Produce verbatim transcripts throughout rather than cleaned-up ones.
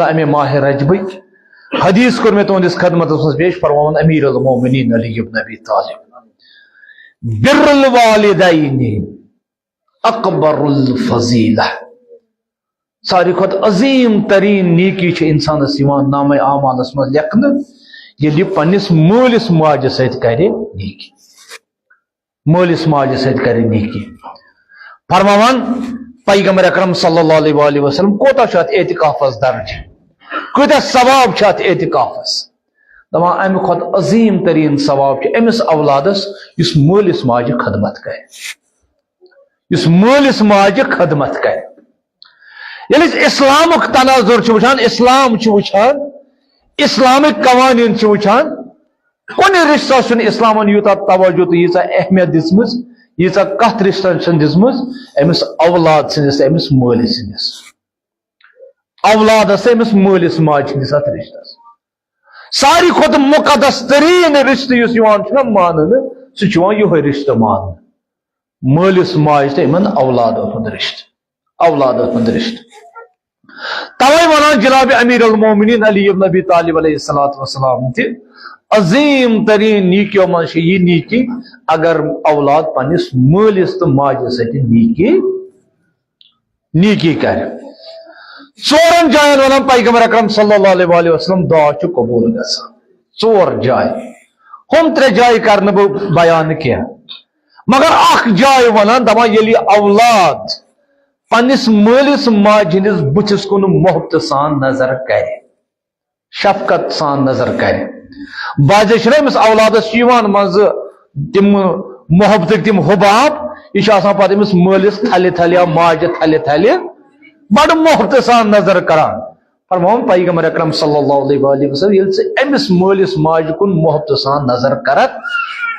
اللہ، امہِ ماہِ رجبٕکۍ حدیث کوٚر مےٚ تُہنٛدِس خدمتس منٛز پیش، فرماوان امیر المومنین علی ابن ابی طالب، بر الوالدین اکبر الفضیلہ۔ ساروی کھۄتہٕ عظیٖم تریٖن نیکی چھِ اِنسانَس یِوان نامہ اعمالَس منٛز لیکھنہٕ، ییٚلہِ یہِ پنٛنِس مٲلِس ماجہِ سۭتۍ کَرِ نیکی۔ مٲلِس ماجہِ سۭتۍ کَرِ نیکی۔ فرماوان پیغمبر اکرم صلی اللہ علیہ وآلہ وسلم، کوتاہ چھُ اَتھ اعتکافَس درجہٕ؟ کۭتیٛاہ ثواب چھِ اَتھ اعتکافَس؟ دَپان، اَمہِ کھۄتہٕ عظیٖم تریٖن ثواب چھُ أمِس اولادَس، یُس مٲلِس ماجہِ خدمت کَرِ۔ یُس مٲلِس ماجہِ خدمت کرِ۔ ییٚلہِ أسۍ اسلامُک تناظر چھِ وٕچھان، اسلام چھِ وٕچھان، اسلامٕکۍ قوانین چھِ وٕچھان، کُنہِ رشتس چھُنہٕ اسلامن یوٗتاہ توجہ تہٕ ییٖژاہ اہمیت دِژمٕژ، ییٖژاہ کتھ رشتن چھَنہٕ دِژمٕژ أمِس اولاد سٕنٛدِس تہٕ أمِس مٲلِس سٕنٛدِس۔ اولادس تہٕ أمِس مٲلِس ماجہِ ہٕنٛدِس اتھ رشتس۔ ساروی کھۄتہٕ مُقدس تریٖن رشتہٕ یُس یِوان چھُ نہ ماننہٕ، سُہ چھُ یِوان یِہوٚے رشتہٕ ماننہٕ۔ مٲلِس ماجہِ تہٕ یِمن اولادن ہُنٛد رشتہٕ۔ اولادن ہُنٛد رشتہٕ۔ توے ونان جناب امیر المومنین علی ابن ابی طالب علیہ الصلوۃ والسلام تہِ، عظیٖم تریٖن نیکیو منٛز چھِ یہِ نیکی، اگر اولاد پننِس مٲلِس تہٕ ماجہِ سۭتۍ نیکی نیکی کرِ۔ ژورن جاین ونان پیغمبر اکرم صلی اللہ علیہ وآلہ وسلم، دعا چھُ قبول گژھان۔ ژور جایہِ۔ ہُم ترٛےٚ جایہِ کرنہٕ بہٕ بیان کینٛہہ۔ مگر اکھ جاے ونان، دپان، ییٚلہِ یہِ اولاد پننِس مٲلِس ماجہِ ہٕنٛدِس بُتھِس کُن محبتہٕ سان نظر کرِ، شفقت سان نظر کرِ۔ بعضے چھُنہ أمِس اولادس چھِ یِوان منٛزٕ تِم محبتٕکۍ تِم حباب، یہِ چھُ آسان پتہٕ أمِس مٲلِس تھلہِ تھلہِ یا ماجہِ تھلہِ تھلہِ بڑٕ محبتہٕ سان نظر کران۔ فرماوان پیغمبر اکرم صلی اللہ علیہ وآلہ وسلم، ییٚلہِ ژٕ أمِس مٲلِس ماجہِ کُن محبتہٕ سان نظر کرکھ،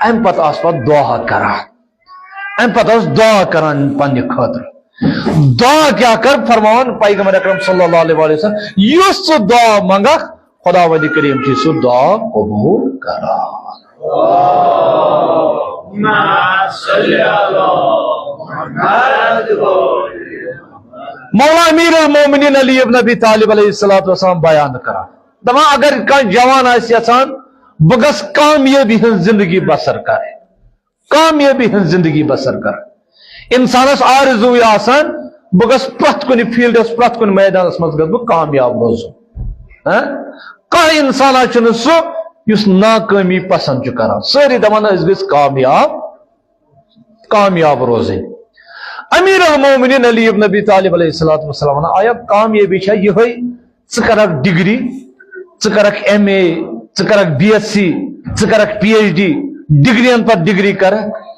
امہِ پتہٕ آس پتہٕ دعا کران۔ امہِ پتہٕ ٲس دعا کران پننہِ خٲطرٕ۔ دعا کیٛاہ کر؟ فرماوان پیغمبر اکرم صلی اللہ علیہ وآلہ وسلم، یُس ژٕ دعا منگکھ، خداوند کریم چھُ سُہ دعا قبول کران۔ مولا امیر المومنین علی ابن ابی طالب علیہ الصلوۃ والسلام بیان کران، دپان، اگر کانٛہہ جوان آسہِ یژھان بہٕ گژھٕ کامیٲبی ہٕنٛز زندگی بسر کرٕنۍ، کامیٲبی ہٕنٛز زندگی بسر کرٕنۍ۔ انسانس آرزوٗ یہِ آسان، بہٕ گژھٕ پرٛٮ۪تھ کُنہِ فیلڈس، پرٛٮ۪تھ کُنہِ میدانس منٛز گژھٕ بہٕ کامیاب روزُن۔ ہاں؟ کانٛہہ انسانا چھُنہٕ سُہ یُس ناکٲمی پسنٛد چھُ کران۔ سٲری دپان، أسۍ گٔژھۍ کامیاب، کامیاب روزٕنۍ۔ امیر المومنین علی ابن ابی طالب علیہ الصلوۃ والسلام ونان، آیا کامیٲبی چھا یِہوٚے ژٕ کرکھ ڈگری، ژٕ کرکھ ایم اے، ژٕ کرکھ بی ایس سی، ژٕ کرکھ پی ایچ ڈی، ڈگرین پتہٕ ڈگری کرکھ؟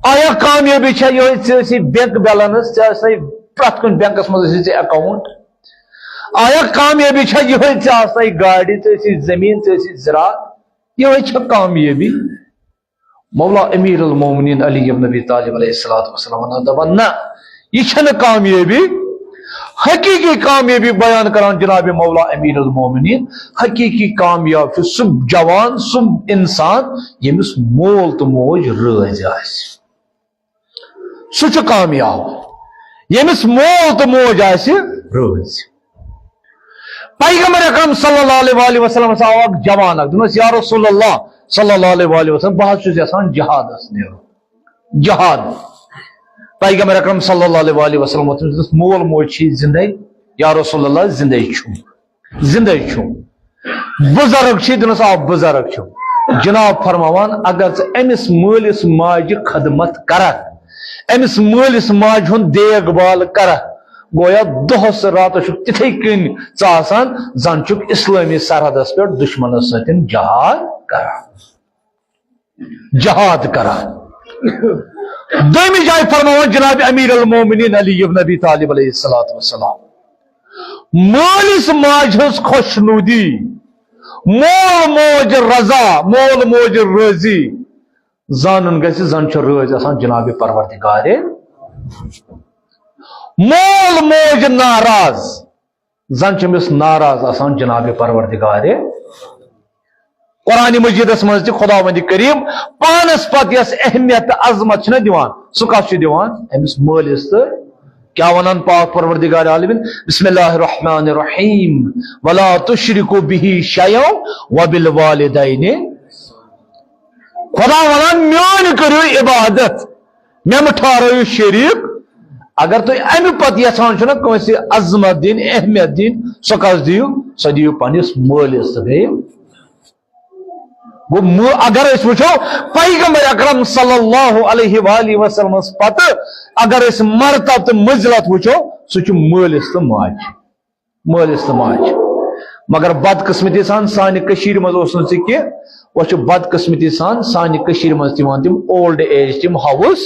آیا کامیٲبی چھا یِہوٚے ژےٚ ٲسی بینک بیلنس، ژےٚ آسنے پرٛٮ۪تھ کُنہِ بینکس منٛز ٲسی ژےٚ اکاؤنٹ؟ آیا کامیٲبی چھا یِہوٚے ژےٚ آسنے گاڑِ، ژےٚ ٲسی زٔمیٖن، ژےٚ ٲسی زِراعت؟ یِہوٚے چھا کامیٲبی؟ مولا امیر المومنین علی ابن ابی طالب علیہ الصلوۃ والسلام ونان، دپان، نہ، یہِ چھنہٕ کامیٲبی۔ حقیقی کامیٲبی بیان کران جناب مولا امیر المومنین، حقیقی کامیاب چھُ سُہ جوان، سُہ انسان ییٚمِس مول تہٕ موج رٲضۍ آسہِ۔ سُہ چھُ کامیاب ییٚمِس مول تہٕ موج آسہِ رٲضۍ۔ پیغمبر اکرم صلی اللہ علیہ وآلہ وسلم ہسا آو اکھ جوان اکھ، دوٚپنس، یا رسول اللہ صلی اللہ علیہ وآلہ وسلم، بہٕ حظ چھُس یژھان جہادس نیرُن۔ جہاد۔ پیغمبر اکرم صلی اللہ علیہ وآلہ وسلم ووٚن تٔمِس، دوٚپنس، مول موج چھِ زندے؟ یا رسول اللہ، زندے چھُم، زندے چھُم۔ بُزرگ چھِ؟ دوٚپنس، آ، بُزرگ چھُم۔ جناب فرماوان، اگر ژٕ أمِس مٲلِس ماجہِ خدمت کرکھ، أمِس مٲلِس ماجہِ ہُنٛد دیکھ بال کرکھ، گویا دۄہس راتس چھُکھ تِتھے کٔنۍ ژٕ آسان، زن چھُکھ اسلٲمی سرحدس پٮ۪ٹھ دُشمنس سۭتۍ جہاد کران۔ جہاد کران۔ دوٚیمہِ جایہِ فرماوان جناب امیر المومنین علی ابن ابی طالب علیہ الصلوۃ والسلام، مٲلِس ماجہِ ہٕنٛز خۄشنودی، مول موج رضا، مول موج رٲضی زانُن گژھِ، زن چھُ رٲضۍ آسان جناب پروردگار۔ مول موج ناراض، زن چھِ أمِس ناراض آسان جناب پروردگار۔ قرآن مجیدس منٛز تہِ خداوند کریم پانس پتہٕ یۄس اہمیت تہٕ عظمت چھِنہ دِوان، سُہ کس چھُ دِوان؟ أمِس مٲلِس تہٕ کیا ونان پاک پروردگار عالمین؟ بسم اللہ الرحمن الرحیم، ولا تشرکوا بہ شیئا وبالوالدین۔ خدا ونان، میون کٔرِو عبادت، مےٚ مہٕ ٹھہرٲیِو شریٖک۔ اگر تُہۍ امہِ پتہٕ یژھان چھِو نا کٲنٛسہِ عظمت دِنۍ، اہمیت دِنۍ، سۄ کس دِیِو؟ سۄ دِیِو پننِس مٲلِس تہٕ بیٚیہِ۔ گوٚو مو-، اگر أسۍ وٕچھو، پیغمبر اکرم صلی اللہ علیہ وآلہ وسلمس پتہٕ اگر أسۍ مرتبہٕ تہٕ منزلت وٕچھو، سُہ چھُ مٲلِس تہٕ ماجہِ۔ مٲلِس تہٕ ماجہِ۔ مگر بدقسمتی سان سانہِ کٔشیٖرِ منٛز اوس نہٕ ژٕ کینٛہہ۔ وۄنۍ چھُ بدقسمتی سان سانہِ کٔشیٖرِ منٛز تہِ یِوان تِم اولڈ ایج، تِم ہاوُس۔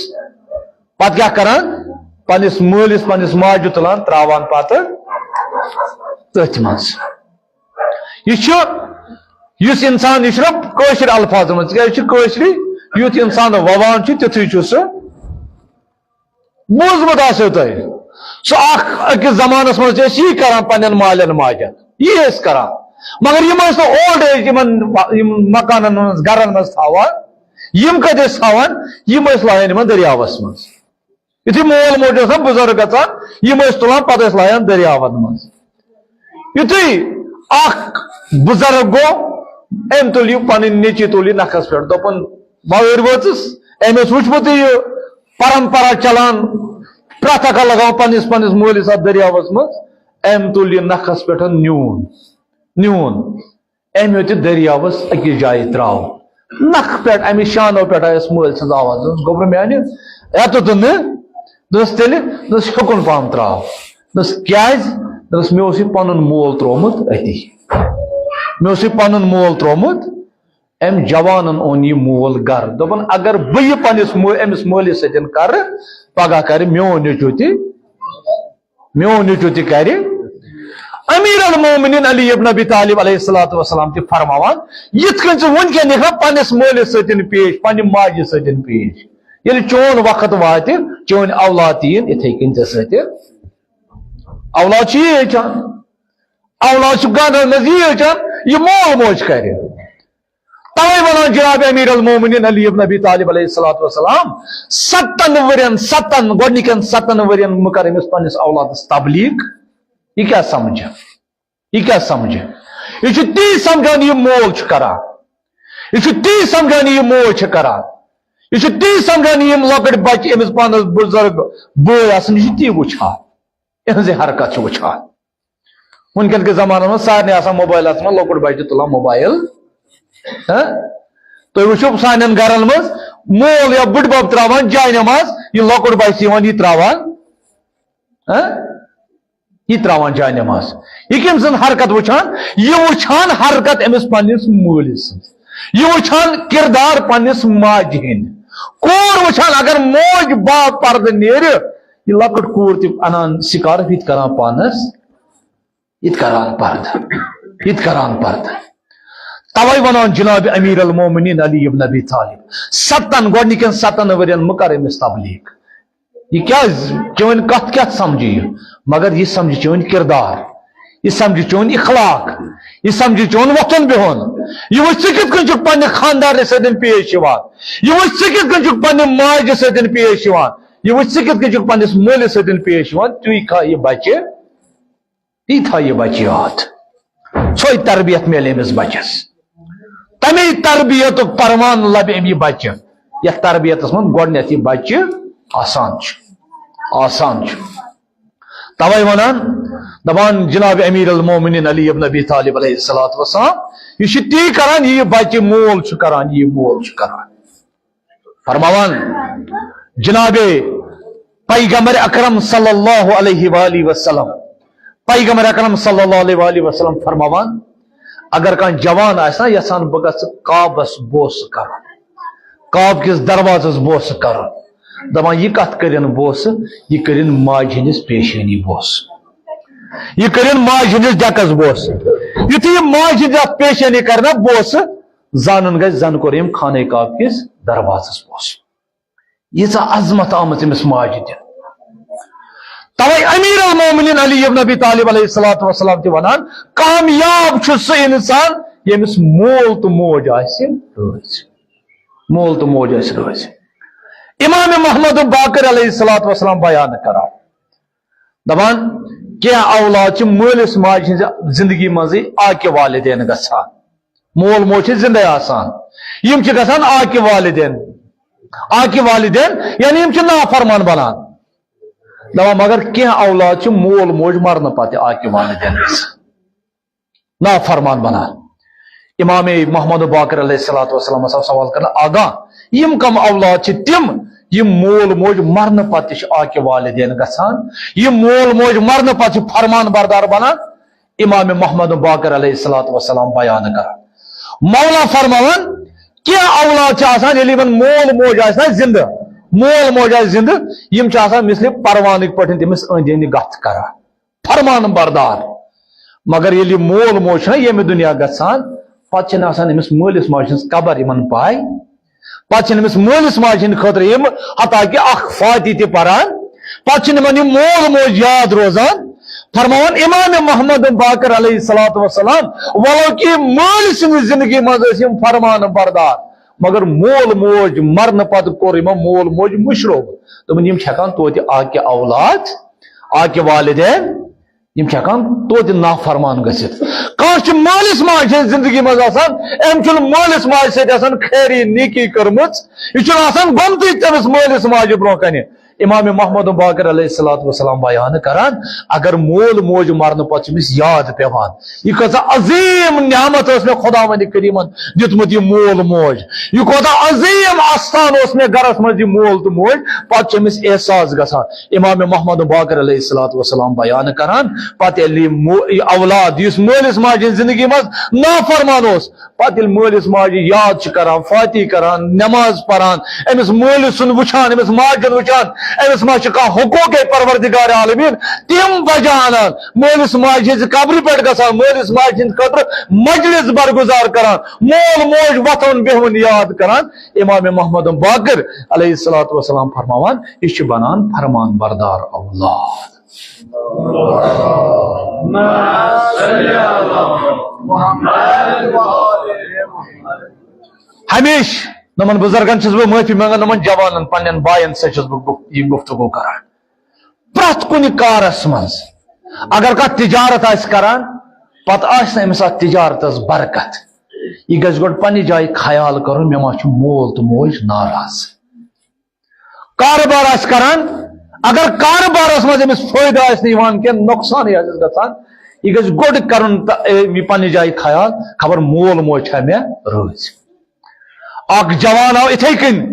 پتہٕ کیٛاہ کران؟ پننِس مٲلِس، پننِس ماجہِ تُلان، تراوان پتہٕ تٔتھۍ منٛز۔ یہِ چھُ، یُس انسان، یہِ چھُنہ کٲشِر الفاظن منٛز، تِکیٛازِ یہِ چھُ کٲشرِ، یُتھ انسان ووان چھُ، تیُتھُے چھُ سُہ۔ بوٗزمُت آسیو تۄہہِ، سُہ اکھ، أکِس زمانس منٛز چھِ أسۍ یی کران پننٮ۪ن مالٮ۪ن ماجن، یی ٲسۍ کران۔ مگر یِم ٲسۍ نہٕ اولڈ ایج یِمن، یِم مکانن منٛز، گرن منٛز تھاوان، یِم کتہِ ٲسۍ تھاوان؟ یِم ٲسۍ لایان یِمن دٔریاوس منٛز۔ یُتھُے مول موج اوس نا بُزرگ گژھان، یِم ٲسۍ تُلان، پتہٕ ٲسۍ لایان دٔریاون منٛز۔ یُتھُے اکھ بُزرگ گوٚو، أمۍ تُل یہِ پنٕنۍ نیٚچی، تُل یہِ نکھس پٮ۪ٹھ، دوٚپُن، "وۄنۍ وٲرۍ وٲژٕس؟" أمۍ اوس وُچھمُتٕے یہِ پرمپرا چلان، پرٛٮ۪تھ اکھ لگاوان پننِس پننِس مٲلِس اتھ دٔریاوس منٛز۔ أمۍ تُل یہِ نکھس پٮ۪ٹھ، نیوٗن، نیوٗن۔ أمۍ ہیوٚت یہِ دٔریاوَس أکِس جایہِ ترٛاو۔ نَکھٕ پٮ۪ٹھ، اَمہِ شانو پٮ۪ٹھ آیَس مٲلۍ سٕنٛز آواز۔ دوٚپُس، "گوٚبرٕ میٛانہِ، یَتُتھ نہٕ۔" دوٚپُس، "تیٚلہِ؟" دوٚپُس، "ہیوٚکُن پَہَم ترٛاو۔" دوٚپُس، "کیٛازِ؟" دوٚپُس، "مےٚ اوسُے پَنُن مول ترٛوومُت أتی۔ مےٚ اوسُے پَنُن مول ترٛوومُت۔ أمۍ جوانَن اوٚن یہِ مول گَرٕ۔ دوٚپُن، اگر بہٕ یہِ پنٛنِس مٲ-، أمِس مٲلِس سۭتۍ کَرٕ، پَگاہ کَرِ میون نیٚچُو تہِ۔" میون نیٚچُو تہِ کرِ۔ امیر المومنین علی ابن ابی طالب علیہ الصلوۃ والسلام تہِ فرماوان، یِتھ کٔنۍ ژٕ وٕنکیٚن یِکھ نا پننِس مٲلِس سۭتۍ پیش، پننہِ ماجہِ سۭتۍ پیش، ییٚلہِ چون وقت واتہِ، چٲنۍ اولاد تہِ یِن یِتھے کٔنۍ ژےٚ سۭتۍ۔ اولاد چھُ یی ہیٚچھان، اولاد چھُ گانن منٛز یی ہیٚچھان، یہِ مول موج کرِ۔ توے ونان جناب امیر المومنین علی ابن ابی طالب علیہ الصلوۃ والسلام، ستن ورین، ستن، گۄڈنِکٮ۪ن ستن ورین مہٕ کر أمِس پننِس اولادس تبلیغ۔ یہِ کیٛاہ سمجھِ؟ یہِ کیٛاہ سمجھِ؟ یہِ چھُ تی سمجھان یہِ مول چھُ کران۔ یہِ چھُ تی سمجھان یہِ موج چھِ کران۔ یہِ چھُ تی سمجھان یِم لۄکٕٹۍ بچہِ أمِس پانس بُزرگ بٲے آسان، یہِ چھُ تی وٕچھان۔ یِہٕنٛز یہِ حرکت چھُ وٕچھان۔ وٕنکیٚن کِس زمانس منٛز سارنٕے آسان موبایلس منٛز، لۄکُٹ بچہِ تُلان موبایل۔ ہہ؟ تُہۍ وٕچھِو سانٮ۪ن گرن منٛز مول یا بٕڈبب تراوان جاے نماز، یہِ لۄکُٹ بچہِ چھِ یِوان یہِ تراوان۔ ہہ؟ یہِ تراوان جاے نماز۔ یہِ کٔمۍ سٕنٛز حرکت وٕچھان؟ یہِ وٕچھان حرکت أمِس پننِس مٲلِس سٕنٛز۔ یہِ وٕچھان کردار پننِس ماجہِ ہٕنٛدۍ۔ کوٗر وٕچھان، اگر موج باپ پردٕ نیرِ، یہِ لۄکٕٹ کوٗر تہِ انان سکارف، یہِ تہِ کران پانس، یہِ تہِ کران پردٕ، یہِ تہِ کران پردٕ۔ توے ونان جناب امیر المومنین علی ابن ابی طالب، ستن، گۄڈنِکٮ۪ن ستن ؤرین مہٕ کر أمِس تبلیغ۔ یہِ کیٛازِ؟ چٲنۍ کتھ کیٛاہ سمجھِ یہِ؟ مگر یہِ سمجھِ چٲنۍ کردار، یہِ سمجھِ چون اخلاق، یہِ سمجھِ چون وۄتھُن بِہُن۔ یہِ وٕچھ ژٕ کِتھ کٔنۍ چھُکھ پننہِ خاندارنہِ سۭتۍ پیش یِوان، یہِ وٕچھ ژٕ کِتھ کٔنۍ چھُکھ پننہِ ماجہِ سۭتۍ پیش یِوان، یہِ وٕچھ ژٕ کِتھ کٔنۍ چھُکھ پننِس مٲلِس سۭتۍ پیش یِوان، تُہۍ کھا یہِ بچہِ، یہِ تھاو یہِ بچہِ یاد۔ سۄے تربیت میلہِ أمِس بچس، تمے تربیتُک پروان لبہِ أمۍ یہِ بچہِ، یتھ تربیتس منٛز گۄڈنیتھ یہِ بچہِ آسان چھُ، آسان چھُ۔ توے ونان، دپان جناب امیر المومنین علی ابن ابی طالب علیہ الصلوۃ والسلام، یہِ چھُ تی کران، یہِ یہِ بچہِ مول چھُ کران، یہِ مول چھُ کران۔ فرماوان جناب پیغمبر اکرم صلی اللہ علیہ وآلہ وسلم، پیغمبر اکرم صلی اللہ علیہ وآلہ وسلم فرماوان، اگر کانٛہہ جوان آسہِ نا یژھان بہٕ گژھٕ کعبس بوسہٕ کرُن، کعب کِس دروازس بوسہٕ کرُن، دپان، یہِ کتھ کٔرِن بوسہٕ؟ یہِ کٔرِن ماجہِ ہٕنٛدِس پیشٲنی بوسہٕ، یہِ کٔرِن ماجہِ ہٕنٛدِس ڈیکس بوسہٕ۔ یُتھُے یہِ ماجہِ ہٕنٛدِ اتھ پیشٲنی کرِ نا بوسہٕ، زانُن گژھِ، زن کوٚر أمۍ خانہ کعب کِس دروازس بوسہٕ۔ ییٖژاہ عظمت آمٕژ أمِس ماجہِ دِنہٕ۔ توے امیر المومنین علی ابن ابی طالب علیہ الصلوۃ والسلام تہِ ونان، کامیاب چھُ سُہ انسان ییٚمِس مول تہٕ موج آسہِ رٲضۍ۔ مول تہٕ موج آسہِ رٲضۍ۔ امام محمد باقر علیہ الصلوۃ والسلام بیان کران، دپان، کینٛہہ اولاد چھِ مٲلِس ماجہِ ہٕنٛزِ زندگی منٛزٕے عاقِ والدین گژھان۔ مول موج چھِ زندے آسان، یِم چھِ گژھان عاقِ والدین۔ عاقِ والدین یعنی یِم چھِ نافرمان بنان۔ دپان، مگر کینٛہہ اولاد چھِ مول موج مرنہٕ پتہٕ عاقِ والدین گژھان، نافرمان بنان۔ امام محمد باقر علیہ الصلوۃ والسلام ہسا سوال کران، آغا، یِم کم اولاد چھِ تِم، یِم مول موج مرنہٕ پتہٕ تہِ چھِ عاقِ والدین گژھان، یِم مول موج مرنہٕ پتہٕ چھِ فرمان بردار بنان؟ امام محمد باقر علیہ الصلوۃ والسلام بیان کران۔ مولا فرماوان، کینٛہہ اولاد چھِ آسان، ییٚلہِ یِمن مول موج آسہِ نہ زندٕ، مول موج آسہِ زندٕ، یِم چھِ آسان مثلِ پروانٕکۍ پٲٹھۍ تٔمِس أنٛدۍ أنٛدۍ گتھ کران، فرمان بردار۔ مگر ییٚلہِ یہِ مول موج چھُنہ ییٚمہِ دُنیا گژھان، پتہٕ چھِنہٕ آسان أمِس مٲلِس ماجہِ ہٕنٛز قبر یِمن پاے۔ پتہٕ چھِنہٕ أمِس مٲلِس ماجہِ ہٕنٛدِ خٲطرٕ یِم حتیٰ کہِ اکھ فاتحہ تہِ پران۔ پتہٕ چھِنہٕ یِمن یہِ مول موج یاد روزان۔ فرماوان امام محمد باقر علیہ الصلوۃ والسلام، ولو کہ مٲلۍ سٕنٛزِ زندگی منٛز ٲسۍ یِم فرمان بردار، مگر مول موج مرنہٕ پتہٕ کوٚر یِمو مول موج مٔشرو۔ دوٚپُن، یِم چھِ ہٮ۪کان توتہِ عاقِ اولاد، عاقِ والدین، یِم چھِ ہٮ۪کان توتہِ نافرمان گٔژھِتھ۔ کانٛہہ چھُ مٲلِس ماجہِ ہٕنٛزِ زندگی منٛز آسان، أمۍ چھُنہٕ مٲلِس ماجہِ سۭتۍ آسان خیری نیکی کٔرمٕژ، یہِ چھُنہٕ آسان گوٚمتُے تٔمِس مٲلِس ماجہِ برونٛہہ کنہِ۔ امام محمد باقر علیہ الصلوۃ والسلام بیان کران، اگر مول موج مرنہٕ پتہٕ چھُ أمِس یاد پٮ۪وان، یہِ کۭژاہ عظیٖم نعمت ٲس مےٚ خداوند کریٖمن دیُتمُت، یہِ مول موج، یہِ کوتاہ عظیٖم آستان اوس مےٚ گرس منٛز یہِ مول تہٕ موج۔ پتہٕ چھُ أمِس احساس گژھان۔ امام محمد باقر علیہ الصلوۃ والسلام بیان کران، پتہٕ ییٚلہِ یہِ مو-، یہِ اولاد یُس مٲلِس ماجہِ ہٕنٛز زندگی منٛز نافرمان اوس، پتہٕ ییٚلہِ مٲلِس ماجہِ یاد چھِ کران، فاتحہ کران، نماز پران، أمِس مٲلِس سُنٛد وٕچھان، أمِس ماجہِ ہُنٛد وٕچھان، أمِس ما چھِ کانٛہہ حقوقے پروردگار عالمین، تِم بجا انان، مٲلِس ماجہِ ہٕنٛزِ قبرِ پٮ۪ٹھ گژھان، مٲلِس ماجہِ ہٕنٛدِ خٲطرٕ مجلس برگزار کران، مول موج وۄتھُن بیہُن یاد کران۔ امام محمد باقر علیہ الصلوۃ والسلام فرماوان، یہِ چھُ بنان فرمان بردار اولاد۔ ہمیشہ نمن بزرگن چھُس بہٕ معٲفی منگان، نمن جوانن پننٮ۪ن باین سۭتۍ چھُس بہٕ گُف-، یہِ گفتگو کران۔ پرٛٮ۪تھ کُنہِ کارس منٛز اگر کانٛہہ تجارت آسہِ کران، پتہٕ آسہِ نہٕ أمِس اتھ تجارتس برکت، یہِ گژھِ گۄڈٕ پننہِ جایہِ خیال کرُن، مےٚ ما چھُ مول تہٕ موج ناراض۔ کارٕبار آسہِ کران، اگر کارٕبارس منٛز أمِس فٲیدٕ آسہِ نہٕ یِوان کینٛہہ، نۄقصانٕے آسٮ۪س گژھان، یہِ گژھِ گۄڈٕ کرُن تہٕ، اے، یہِ پننہِ جایہِ خیال، خبر مول موج چھا مےٚ رٲضۍ۔ اکھ جوان آو اِتھے کٔنۍ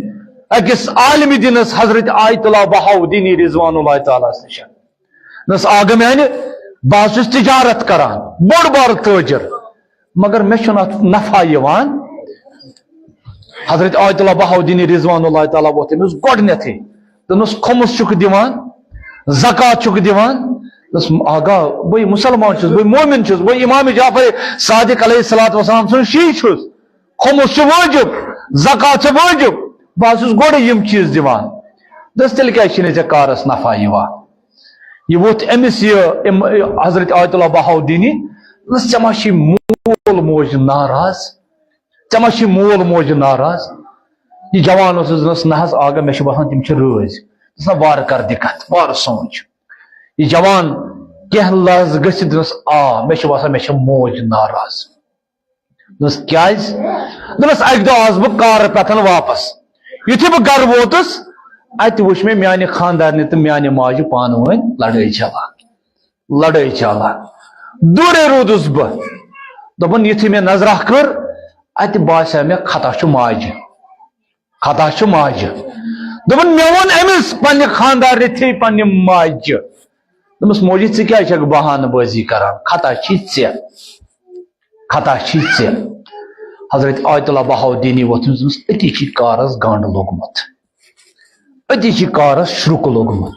أکِس عالمِ دینس حضرت آیت اللہ بہاؤالدینی رضوان اللہ تعالیٰ ہس نِش۔ دوٚپنس، آغا میانہِ، بہٕ حظ چھُس تجارت کران، بوٚڑ بارٕ تٲجر، مگر مےٚ چھُنہٕ اتھ نفع یِوان۔ حضرت آیت اللہ بہاؤالدینی رضوان اللہ تعالیٰ ووٚتھ تٔمِس گۄڈٕنیتھٕے۔ دوٚپنس، خُمُس چھُکھ دِوان، زکوٰۃ چھُکھ دِوان؟ دوٚپنس، آغا، بٕے مُسلمان چھُس، بٕے مومن چھُس، بٕے امام جعفر صادق علیہ الصلوۃ والسلام سُنٛد شیٖعہٕ چھُس۔ خُمُس چھُ وٲجِب، زکوٰۃ چھِ وٲجِب، بہٕ حظ چھُس گۄڈٕ یِم چیٖز دِوان۔ دوٚپنس، تیٚلہِ کیازِ چھِنہٕ ژےٚ کارس نفع یِوان؟ یہِ ووٚتھ أمِس یہِ، أمۍ، حضرت آیت اللہ بہاؤالدینی، دوٚپنس، ژےٚ ما چھی مول موج ناراض؟ ژےٚ ما چھی مول موج ناراض؟ یہِ جوان اوس، دوٚپنس، نہ حظ آغا، مےٚ چھُ باسان تِم چھِ رٲضۍ۔ دوٚپنس، نہ، وارٕ کر دِقت، وارٕ سونٛچ۔ یہِ جوان کینٛہہ لحظہٕ گٔژھِتھ دوٚپنس، آ، مےٚ چھُ باسان مےٚ چھےٚ موج ناراض۔ دوٚپنس، کیازِ؟ دوٚپنس، اکہِ دۄہ آس بہٕ کارٕ پٮ۪ٹھ واپس۔ یُتھُے بہٕ گرٕ ووتُس، اتہِ وُچھ مےٚ میانہِ خاندارنہِ تہٕ میانہِ ماجہِ پانہٕ ؤنۍ لڑٲے چلان۔ لڑٲے چلان۔ دوٗرے روٗدُس بہٕ۔ دوٚپُن، یُتھُے مےٚ نظرہ کٔر، اتہِ باسیو مےٚ خطا چھُ ماجہِ۔ خطا چھُ ماجہِ۔ دوٚپُن، مےٚ ووٚن أمِس پننہِ خاندارنہِ تھے پننہِ ماجہِ۔ دوٚپمَس، موجی، ژٕ کیازِ چھکھ بہانہٕ بٲزی کران؟ خطا چھی ژےٚ۔ خطا چھی ژےٚ۔ حضرت آیت اللہ بہاؤالدینی ووٚتھ أمِس، دوٚپمَس، أتی چھی کارَس گنڈ لوٚگمُت۔ أتی چھی کارَس شرُک لوٚگمُت۔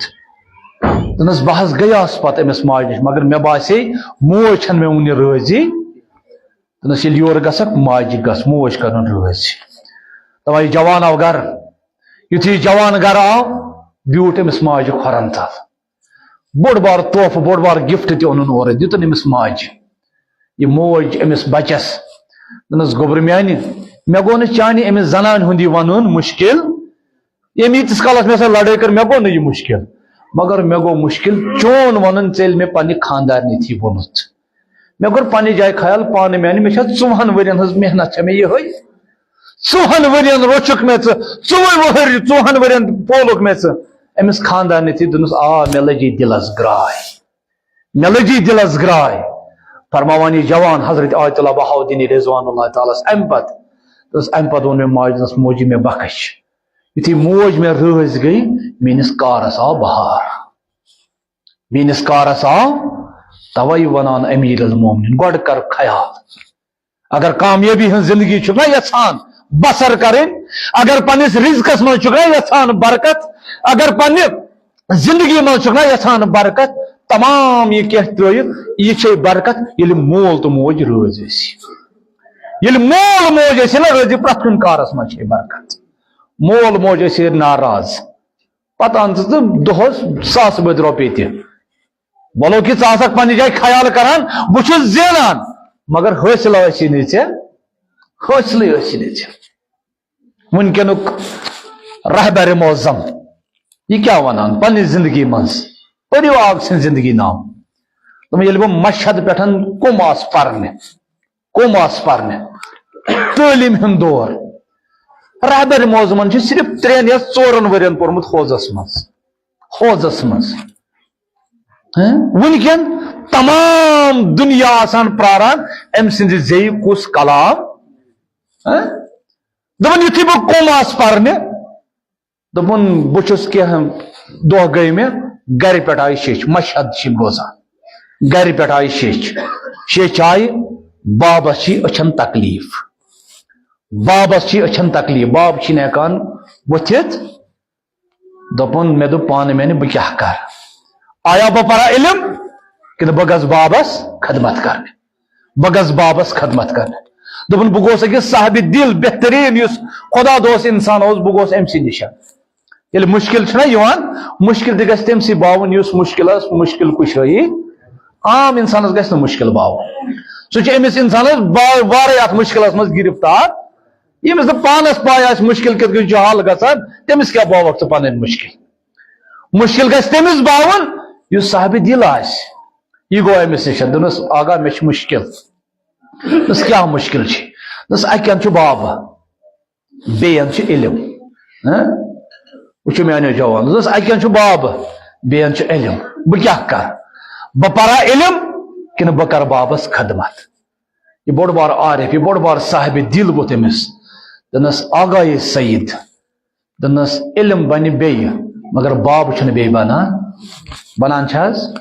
دوٚپمَس، بہٕ حظ گٔیاس پتہٕ أمِس ماجہِ نِش، مگر مےٚ باسے موج چھَنہٕ مےٚ وُنہِ رٲضی۔ دوٚپنَس، ییٚلہِ یورٕ گژھکھ، ماجہِ گژھ، موج کرُن رٲضۍ۔ تَوَے جوان آو گرٕ۔ یُتھُے یہِ جوان گرٕ آو، بیوٗٹھ أمِس ماجہِ کھۄرَن تَل۔ بوٚڑ بار تحفہٕ، بوٚڑ بار gift تہِ اوٚنُن اورٕ، دیُتُن أمِس ماجہِ۔ یہِ موج أمِس بَچَس۔ دوٚپنَس، گوٚبرٕ میٛانہِ، مےٚ گوٚو نہٕ چانہِ أمِس زنانہِ ہُنٛد یہِ وَنُن مُشکِل۔ ییٚمۍ ییٖتِس کالَس مےٚ سۭتۍ لڑٲے کٔر، مےٚ گوٚو نہٕ یہِ مُشکِل۔ مگر مےٚ گوٚو مُشکِل چون وَنُن، ژےٚ ییٚلہِ مےٚ پننہِ خانٛدارنہِ تھی ووٚنُتھ۔ مےٚ کوٚر پننہِ جایہِ خیال پانہٕ، میانہِ، مےٚ چھےٚ ژُوہن ؤرین ہٕنٛز محنت چھےٚ مےٚ یِہوٚے۔ ژُوہن ؤرین روچھُکھ مےٚ ژٕ، ژُوُہن وُہٕرۍ، ژُوہن ؤرین پولُکھ مےٚ ژٕ۔ أمِس خانٛدارنہِ تھی دوٚپنَس، آ، مےٚ لٔجی دِلس گراے، مےٚ لٔجی دِلس گراے۔ فرماوان یہِ جوان حضرت آیت اللہ بہاؤالدینی رضوان اللہ تعالیٰ ہس اَمہِ پتہٕ، دوٚپُس، اَمہِ پتہٕ ووٚن مےٚ ماجہِ، دوٚپنَس، موجی، مےٚ بخش، یُتھُے موج مےٚ رٲضۍ گٔے، میٲنِس کارس آو بہار۔ میٲنِس کارس آو، توے ونان امیر المومنین، گۄڈٕ کر خیال۔ اگر کامیٲبی ہٕنٛز زندگی چھُکھ نا یژھان بسر کرٕنۍ، اگر پننِس رزقس منٛز چھُکھ نا یژھان برکت، اگر پننہِ زندگی منٛز چھُکھ نا یژھان برکت، تمام یہِ کینٛہہ ترٲیِتھ، یہِ چھے برکت ییٚلہِ مول تہٕ موج رٲضۍ ٲسی۔ ییٚلہِ مول موج ٲسی نا رٲضۍ، پرٛٮ۪تھ کُنہِ کارس منٛز چھے برکت۔ مول موج ٲسی ناراض، پتہٕ ان ژٕ دۄہس ساس بٔدۍ رۄپیہِ تہِ۔ وَلو کہِ ژٕ آسکھ پننہِ جایہِ خیال کران، بہٕ چھُس زینان، مگر حٲصِل ٲسی نہٕ ژےٚ، حٲصِلٕے ٲسی نہٕ ژےٚ۔ وٕنکیٚنُک رہبر معظم، یہِ کیٛاہ وَنان پننہِ زندگی منٛز؟ پٔرِو اکھ سٕنٛز زندگی نام۔ دوٚپُن، ییٚلہِ بہٕ مشہد پٮ۪ٹھ کُم آس پرنہِ، کُم آس پرنہِ، تعلیٖم ہُنٛد دور۔ رہبر معظمن چھُ صرف ترٛٮ۪ن یا ژورن ؤرین پوٚرمُت حوزس منٛز، حوزس منٛز۔ ہہ؟ وٕنکیٚن تمام دُنیا آسان پراران أمۍ سٕنٛزِ زیٚیہِ کُس کلام۔ ہہ؟ دوٚپُن، یُتھُے بہٕ کُم آس پرنہِ، دوٚپُن، بہٕ چھُس کینٛہہ دۄہ گٔے مےٚ، گرِ پٮ۪ٹھ آیہِ شیٚچھ، مشہد چھِ یِم روزان، گرِ پٮ۪ٹھ آیہِ شیٚچھ۔ شیٚچھ آیہِ، بابس چھِ أچھن تکلیٖف، بابس چھِ أچھن تکلیٖف، باب چھِنہٕ ہٮ۪کان وۄتھِتھ۔ دوٚپُن، مےٚ دوٚپ پانہٕ میانہِ، بہٕ کیٛاہ کرٕ؟ آیا بہٕ پرا علم کِنہٕ بہٕ گژھٕ بابس خدمت کرنہِ؟ بہٕ گژھٕ بابس خدمت کرنہِ۔ دوٚپُن، بہٕ گوس أکِس صاحبِ دِل بہتریٖن، یُس خدا دوست انسان اوس، بہٕ گوس أمۍ سٕے نِش۔ ییٚلہِ مُشکِل چھُنہ یِوان، مُشکِل تہِ گژھِ تٔمۍ سٕے باوُن، یُس مُشکِلس مُشکِل کُشٲیی۔ عام انسانس گژھِ نہٕ مُشکِل باوُن۔ سُہ چھُ أمِس انسانس با-، وارے اتھ مُشکِلس منٛز گرفتار۔ ییٚمِس نہٕ پانس پاے آسہِ مُشکِل کِتھ کٔنۍ چھُ حل گژھان، تٔمِس کیٛاہ باوکھ ژٕ پنٕنۍ مُشکِل؟ مُشکِل گژھِ تٔمِس باوُن، یُس صاحبِ دِل آسہِ۔ یہِ گوٚو أمِس نِش، دوٚپنس، آغا، مےٚ چھُ مُشکِل۔ دوٚپنس، کیٛاہ مُشکِل چھُ؟ دوٚپنس، اَکہِ اَندٕ چھُ بابہٕ، بیٚیہِ اَندٕ چھُ علم۔ ہہ؟ وٕچھِو میٛانیو جوانو، دوٚپنس، اَکہِ اَندٕ چھُ بابہٕ، بیٚیہِ اَندٕ چھُ علم۔ بہٕ کیٛاہ کَرٕ؟ بہٕ پَرا علم کِنہٕ بہٕ کَرٕ بابَس خدمت؟ یہِ بوٚڑ بار عارف، یہِ بوٚڑ بار صاحبِ دِل ووٚتھ أمِس۔ دوٚپنس، آغایے سعید، دوٚپنس، علم بنہِ بیٚیہِ، مگر باب چھُنہٕ بیٚیہِ بنان۔ بنان چھا حظ؟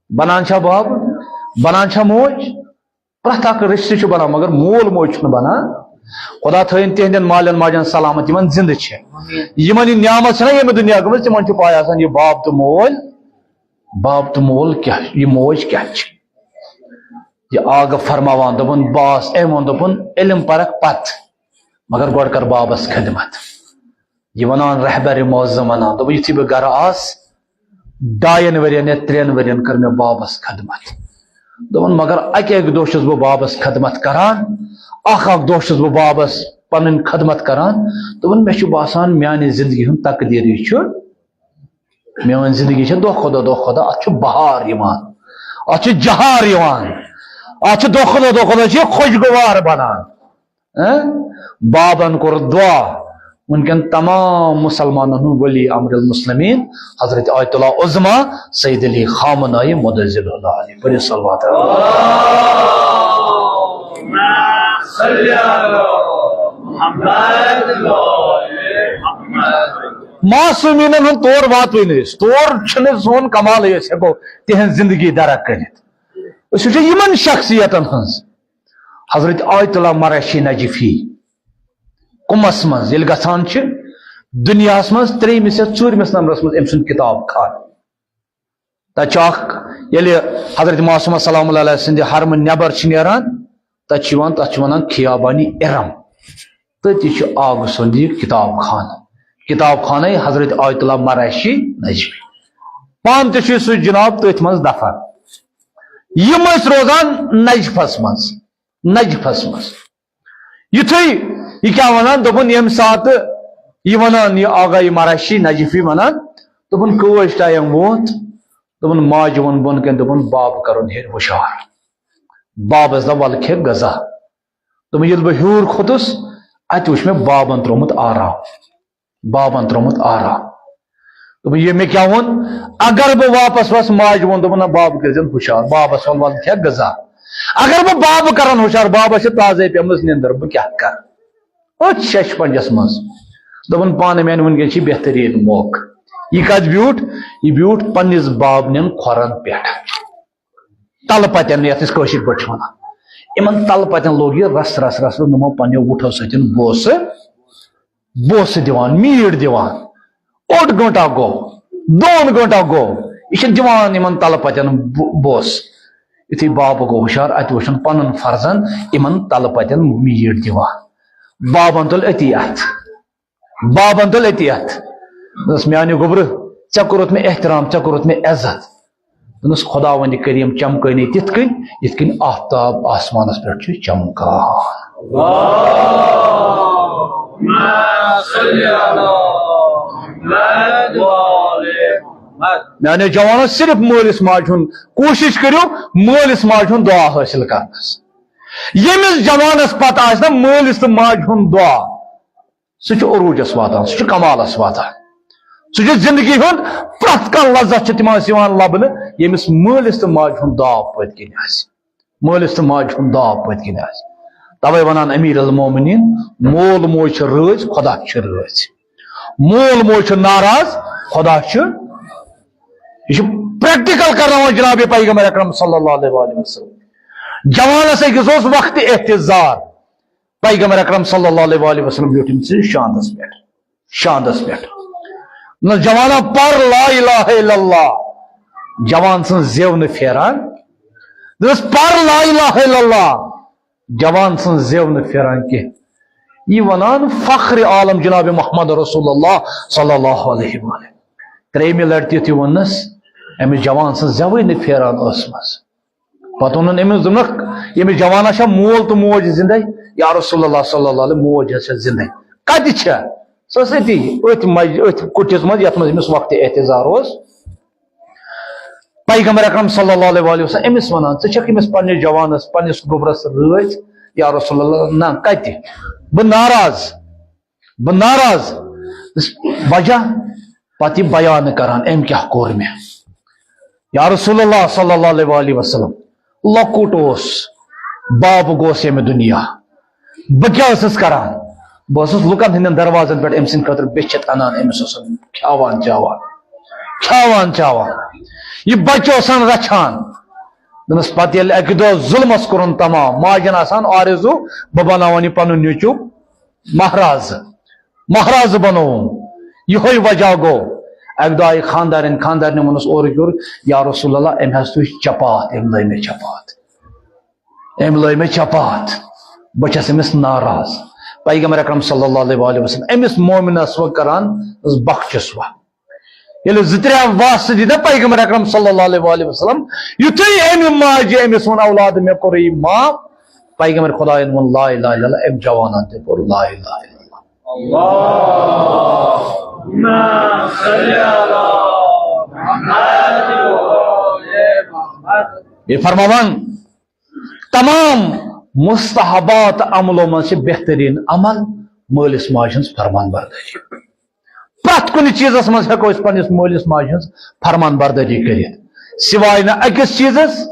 بنان چھا باب؟ بنان چھا موج؟ پرٛٮ۪تھ اکھ رِشتہٕ چھُ بنان، مگر مول موج چھُنہٕ بنان۔ خدا تھٲیِن تِہنٛدٮ۪ن مالٮ۪ن ماجٮ۪ن سلامت، یِمن زِندٕ چھِ۔ یِمن یہِ نعمت چھَنہ ییٚمہِ دُنیا گٔمٕژ، تِمن چھُ پاے آسان، یہِ باب تہٕ مول، باب تہٕ مول کیٛاہ، یہِ موج کیٛاہ چھِ۔ یہِ آغا فرماوان، دوٚپُن، بہٕ آس، أمۍ ووٚن، دوٚپُن، علم پرکھ پتہٕ، مگر گۄڈٕ کر بابس خدمت۔ یہِ ونان رہبر معظم ونان، دوٚپُن، یُتھُے بہٕ گرٕ آس، ڈاین ؤرین یا ترٛٮ۪ن ؤرین کٔر مےٚ بابس خدمت۔ دوٚپُن، مگر اکہِ اکہِ دۄہ چھُس بہٕ بابس خدمت کران، اکھ اکھ دۄہ چھُس بہٕ بابس پنٕنۍ خدمت کران۔ دوٚپُن، مےٚ چھُ باسان، میانہِ زندگی ہُنٛد تقدیٖرٕے چھُ، میٲنۍ زندگی چھےٚ دۄہ کھۄتہٕ دۄہ، دۄہ کھۄتہٕ دۄہ، اتھ چھُ بہار یِوان، اتھ چھُ جہار یِوان، اتھ چھُ دۄہ کھۄتہٕ دۄہ، دۄہ کھۄتہٕ دۄہ چھُ یہِ خۄشگوار بنان۔ ہہ؟ بابن کوٚر دعا۔ وٕنکٮ۪ن تمام مسلمانن ہُنٛد ولی امر المسلمین حضرت آیت اللہ عظمی سید علی خامنہ مدظل اللہ علیہ۔ پٔرِو صلوات۔ اللهم صل على محمد وآل محمد۔ معصومیٖنن ہُنٛد تور واتوٕے نہٕ أسۍ، تور چھُنہٕ سون کمالٕے، أسۍ ہٮ۪کو تِہنٛز زندگی درک کٔرِتھ۔ أسۍ وٕچھو یِمن شخصیتن ہٕنٛز۔ حضرت آیت اللہ مرشی نجفی کُمس منٛز ییٚلہِ گژھان چھِ، دُنیاہس منٛز ترٛیٚیمِس یا ژوٗرمِس نمبرس منٛز أمۍ سُنٛد کتاب خانہٕ۔ تتہِ چھُ اکھ، ییٚلہِ حضرت معصومہ سلام اللہ علیہ سٕنٛدِ حرمہٕ نٮ۪بر چھِ نیران، تتہِ چھُ یِوان، تتھ چھِ ونان خیابانی ارم۔ تٔتی چھُ آغہٕ سُنٛد یہِ کتاب خانہٕ، کتاب خانَے حضرت آیت اللہ مرشی نجفی۔ پانہٕ تہِ چھُ سُہ جناب تٔتھۍ منٛز دفن۔ یِم ٲسۍ روزان نجفس منٛز، نجفس منٛز۔ یُتھُے یہِ کیٛاہ ونان، دوٚپُن، ییٚمہِ ساتہٕ یہِ ونان، یہِ آغا، یہِ مرشی نجفی ونان، دوٚپُن، کٲج ٹایم ووت۔ دوٚپُن، ماجہِ ووٚن بۄن کَنہِ، دوٚپُن، بَب کَرُن ہیٚرِ ہُشار۔ بَبَس دوٚپ، وَلہٕ کھےٚ غذا۔ دوٚپُن، ییٚلہِ بہٕ ہیوٚر کھوٚتُس، اَتہِ وُچھ مےٚ بَبَن ترٛوومُت آرام۔ بَبَن ترٛوومُت آرام۔ دوٚپُن، یہِ مےٚ کیٛاہ ووٚن؟ اگر بہٕ واپس وَسہٕ، ماجہِ ووٚن، دوٚپُن، نہ، بَب کٔرۍزٮ۪ن ہُشار، بَبَس وَل، وَل کھےٚ غذا۔ اگر بہٕ بَب کَرَن ہُشار، بَبَس چھِ تازَے پیٚمٕژ نِندٕر، بہٕ کیٛاہ کَرٕ؟ أتھۍ ششپنجس منٛز۔ دوٚپُن، پانہٕ میانہِ وٕنکیٚن چھِ بہتریٖن موقعہٕ۔ یہِ کتہِ بیوٗٹھ؟ یہِ بیوٗٹھ پننِس بابنٮ۪ن کھۄرن پٮ۪ٹھ۔ تلہٕ پتٮ۪ن، یتھ أسۍ کٲشِر پٲٹھۍ چھِ ونان۔ یِمن تلہٕ پتٮ۪ن لوٚگ یہِ رس رس رس، دوٚپُن، یِمو پننیو وُٹھو سۭتۍ بوسہٕ، بوسہٕ دِوان، میٖٹھ دِوان۔ اوٚڑ گٲنٹا گوٚو، دۄن گٲنٹا گوٚو، یہِ چھِ دِوان یِمن تلہٕ پتٮ۪ن بو-، بوسہٕ۔ یُتھُے بابہٕ گوٚو ہُشار، اتہِ وٕچھُن پنُن فرزند یِمن تلہٕ پتٮ۪ن میٖٹھ دِوان۔ بابن تُل أتی اتھ۔ بابن تُل أتی اتھ۔ دوٚپنس، میانہِ گوٚبرٕ، ژےٚ کوٚرُتھ مےٚ احترام، ژےٚ کوٚرُتھ مےٚ عزت۔ دوٚپنس، خداوندِ کریم چمکٲنی تِتھ کٔنۍ، یِتھ کٔنۍ آفتاب آسمانس پٮ۪ٹھ چھُ چمکان۔ میانیو جوانو، صرف مٲلِس ماجہِ ہُنٛد کوٗشِش کٔرِو، مٲلِس ماجہِ ہُنٛد دُعا حٲصِل کرنس۔ ییٚمِس جوانس پتہ آسہِ نا مٲلِس تہٕ ماجہِ ہُنٛد دُعا، سُہ چھُ عروٗجس واتان، سُہ چھُ کمالس واتان۔ سُہ چھُ زندگی ہُنٛد پرٛٮ۪تھ کانٛہہ لذت چھِ تِمن یِوان لبنہٕ، ییٚمِس مٲلِس تہٕ ماجہِ ہُنٛد داو پٔتۍ کِنۍ آسہِ۔ مٲلِس تہٕ ماجہِ ہُنٛد داو پٔتۍ کِنۍ آسہِ۔ توے ونان امیر المومنین، مول موج چھِ رٲضۍ، خدا چھِ رٲضۍ۔ مول موج چھُ ناراض، خدا چھُ۔ یہِ چھُ پریکٹیکل کرناوان جناب پیغمبر اکرم صلی اللہ علیہ وآلہ وسلم۔ جوانس أکِس اوس وقت احتضار۔ پیغمبر اکرم صلی اللہ علیہ وآلہ وسلم بیوٗٹھ أمۍ سٕنٛدِس شاندس پٮ۪ٹھ، شاندس پٮ۪ٹھ۔ نہ جوانا، پر لا الہ الا اللہ۔ جوان سٕنٛز زیو نہٕ پھیران۔ دوٚپُس، پر لا الہ الا اللہ۔ جوان سٕنٛز زیو نہٕ پھیران کینٛہہ۔ یہِ ونان فخر عالم جناب محمد رسول اللہ صلی اللہ علیہ وآلہ۔ ترٛیٚیمہِ لٹہِ تہِ یُتھُے ووٚننس، أمِس جوان سٕنٛز زیوٕے نہٕ پھیران ٲسمٕژ۔ پتہٕ ووٚنُن أمِس، دوٚپنکھ، ییٚمِس جوانس چھا مول تہٕ موج زندے؟ یا رسول اللہ صلی اللہ علیہ، موج حظ چھےٚ زندے۔ کتہِ چھےٚ؟ سۄ ٲس أتی، أتھۍ مج-، أتھۍ کُٹھِس منٛز، یتھ منٛز أمِس وقتِ احتضار اوس۔ پیغمبر اکرم صلی اللہ علیہ وآلہ وسلم أمِس ونان، ژٕ چھکھ أمِس پننِس جوانس، پننِس گوٚبرس رٲضۍ؟ یا رسول اللہ، نہ، کتہِ؟ بہٕ ناراض۔ بہٕ ناراض۔ وجہ؟ پتہٕ یہِ بیان کران، أمۍ کیٛاہ کوٚر مےٚ۔ یا رسول اللہ صلی اللہ علیہ وآلہ وسلم، لۄکُٹ اوس، باب گوس ییٚمہِ دُنیا۔ بہٕ کیٛاہ ٲسٕس کران؟ بہٕ ٲسٕس لُکن ہٕنٛدٮ۪ن دروازن پٮ۪ٹھ أمۍ سٕنٛدِ خٲطرٕ بیچھِتھ انان، أمِس اوسُس کھیاوان چاوان، کھیاوان چاوان۔ یہِ بچہٕ اوسان رچھان۔ دوٚپمس، پتہٕ ییٚلہِ اکہِ دۄہ ظُلمس کوٚرُن تمام، ماجن آسان آرزو، بہٕ بناوان یہِ پنُن نیٚچو مہراز، مہراز بنووُم۔ یِہوٚے وجہ گوٚو۔ اکہِ دۄہ آیہِ خاندارٮ۪ن، خاندارنہِ ووٚنُس اورُک یورُک، یا رسول اللہ، أمۍ حظ تُج چپاتھ، أمۍ لٲے مےٚ چپاتھ، أمۍ لٲے مےٚ چپاتھ، بہٕ چھَس أمِس ناراض۔ پیغمبر اکرم صلی اللہ علیہ وآلہ وسلم أمِس مومنس وۄنۍ کران، بخشس وۄنۍ۔ ییٚلہِ زٕ ترٛےٚ واسطہٕ دِتھ پیغمبر اکرم صلی اللہ علیہ وآلہ وسلم، یُتھُے أمۍ ماجہِ أمِس ووٚن، اولاد، مےٚ کوٚرُے معاف، پیغمبر خدایَن ووٚن، لا الہ الا اللہ، أمۍ جوانن تہِ پوٚر، لا الہ الا اللہ۔ اللہم صل علی محمد و آل محمد۔ یہِ فرماوان، تمام مستحبات عملو منٛز چھِ بہتریٖن عمل مٲلِس ماجہِ ہٕنٛز فرمان بردٲری۔ پرٛٮ۪تھ کُنہِ چیٖزس منٛز ہٮ۪کو أسۍ پننِس مٲلِس ماجہِ ہٕنٛز فرمان بردٲری کٔرِتھ، سوائے نہٕ أکِس چیٖزس،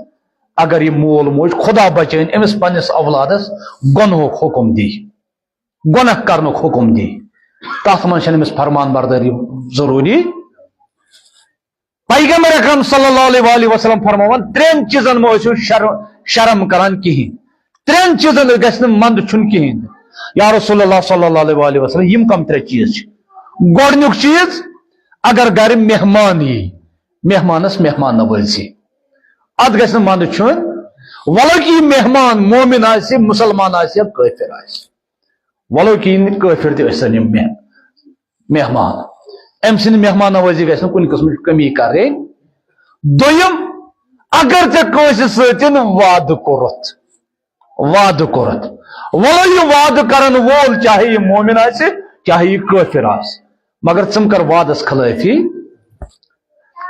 اگر یہِ مول موج خدا بچٲیِن أمِس پننِس اولادس گۄنہُک حُکم دی، گۄناہ کرنُک حُکم دی، تتھ منٛز چھنہٕ أمِس فرمان بردٲری ضروٗری۔ پیغمبر اکرم صلی اللہ علیہ وآلہ وسلم فرماوان، ترٛٮ۪ن چیٖزن منٛز ٲسِو شرم، شرم کران کِہیٖنۍ۔ ترٛٮ۪ن چیٖزن گژھِ نہٕ منٛدٕ چھُن کِہیٖنۍ۔ یا رسول اللہ صلی اللہ علیہ وآلہ وسلم، یِم کم ترٛےٚ چیٖز چھِ؟ گۄڈٕنیُک چیٖز، اگر گرِ مہمان یی، مہمانس مہمان نوٲزی، اتھ گژھِ نہٕ منٛدٕ چھُن، ولو کہِ یہِ مہمان مومن آسہِ، مسلمان آسہِ یا کٲفر آسہِ، ولو کہِ یہِ کٲفر تہِ ٲسۍ تن یِم مہ-، مہمان۔ أمۍ سٕنٛدِ مہمان نوٲزی گژھِ نہٕ کُنہِ قٕسمٕچ کٔمی کرٕنۍ۔ دوٚیِم، اگر ژےٚ کٲنٛسہِ سۭتۍ وعدٕ کوٚرُتھ، وعدٕ کوٚرُتھ، ولو یہِ وعدٕ کرن وول، چاہے یہِ مومن آسہِ، چاہے یہِ کٲفر آسہِ، مگر ژٕ مہٕ کر وعدس خلٲفی۔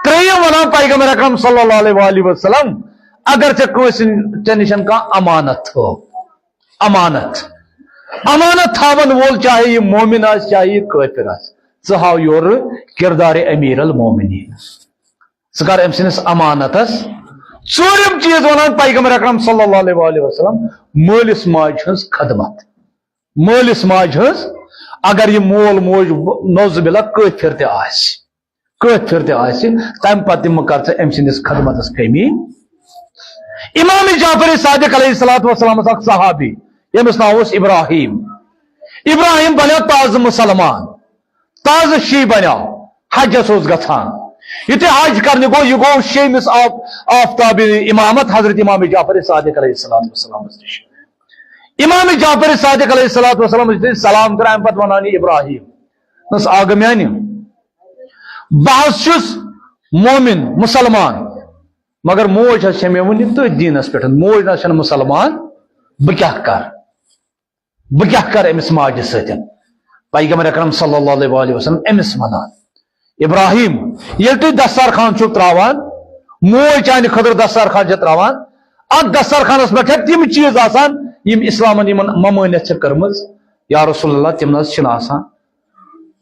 ترٛیٚیِم وَنان پیغمبر اکرم صلی اللہ علیہ وآلہ وسلم، اگر ژےٚ کٲنٛسہِ، ژےٚ نِش کانٛہہ امانت تھٲو، امانت، امانت تھاون وول، چاہے یہِ مومن آسہِ، چاہے یہِ کٲفر آسہِ، ژٕ ہاو یورٕ کردار امیر المومنین۔ ژٕ کر أمۍ سٕنٛدِس امانتس۔ ژوٗرِم چیٖز وَنان پیغمبر اکرم صلی اللہ علیہ وآلہ وسلم، مٲلِس ماجہِ ہٕنٛز خدمت۔ مٲلِس ماجہِ ہٕنٛز، اگر یہِ مول موج نعوذ باللہ کٲفر تہِ آسہِ، کٲفر تہِ آسہِ، تَمہِ پتہٕ تہِ مہٕ کر ژٕ أمۍ سٕنٛدِس خدمتس کٔمی۔ امام جعفر صادق علیہ الصلوۃ والسلام اوس اکھ صحابی، ییٚمِس ناو اوس ابراہیم۔ ابراہیم بنیو تازٕ مسلمان، تازٕ شی بنیو، حجس اوس گژھان۔ یُتھُے حج کرنہِ گوٚو، یہِ گوٚو شیٚیمِس آف-، آفتاب امامت حضرت امام جعفر صادق علیہ الصلوۃ والسلامس نِش۔ امام جعفر صادق علیہ الصلوۃ والسلام یُتھُے سلام کٔر، امہِ پتہٕ ونان یہِ ابراہیم، دوٚپنس، آ گہٕ میانہِ، بہٕ حظ چھُس مومن، مسلمان، مگر موج حظ چھےٚ مےٚ وُنہِ تٔتھۍ دیٖنس پٮ۪ٹھ، موج نہ حظ چھنہٕ مسلمان، بہٕ کیٛاہ کرٕ؟ بہٕ کیٛاہ کرٕ أمِس ماجہِ سۭتۍ؟ پیغمبر اکرم صلی اللہ علیہ وآلہ وسلم أمِس وَنان، ابراہیم، ییٚلہِ تُہۍ دسترخوان چھِو ترٛاوان، موج چانہِ خٲطرٕ دسترخوان چھِ ترٛاوان، اَتھ دسترخوانَس پٮ۪ٹھ چھِ تِم چیٖز آسان، یِم اِسلامَن یِمَن ممٲنِیت چھِ کٔرمٕژ۔ یا رسول اللہ، تِم نہ حظ چھِنہٕ آسان۔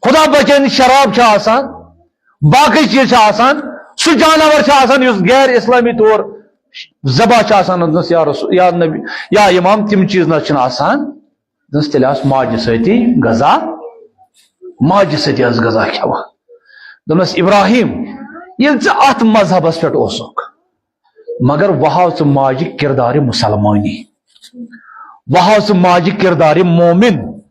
خدا بچٲیِن، شراب چھِ آسان، باقٕے چیٖز چھِ آسان، سُہ جاناوار چھُ آسان یُس غیر اسلٲمی طور ذبح چھُ آسان، دوٚپنَس، یا رسول، یا نبی، یا امام، تِم چیٖز نہ حظ چھِنہٕ آسان۔ دوٚپنَس، تیٚلہِ آسہٕ ماجہِ سۭتی غذا، ماجہِ سۭتی ٲس غذا کھٮ۪وان۔ دوٚپنَس، ابراہیم، ییٚلہِ ژٕ اَتھ مذہبَس پٮ۪ٹھ اوسُکھ، مگر وۄنۍ ہاو ژٕ ماجہِ کردارِ مسلمٲنی، وۄنۍ ہاو ژٕ ماجہِ کردارِ مومن،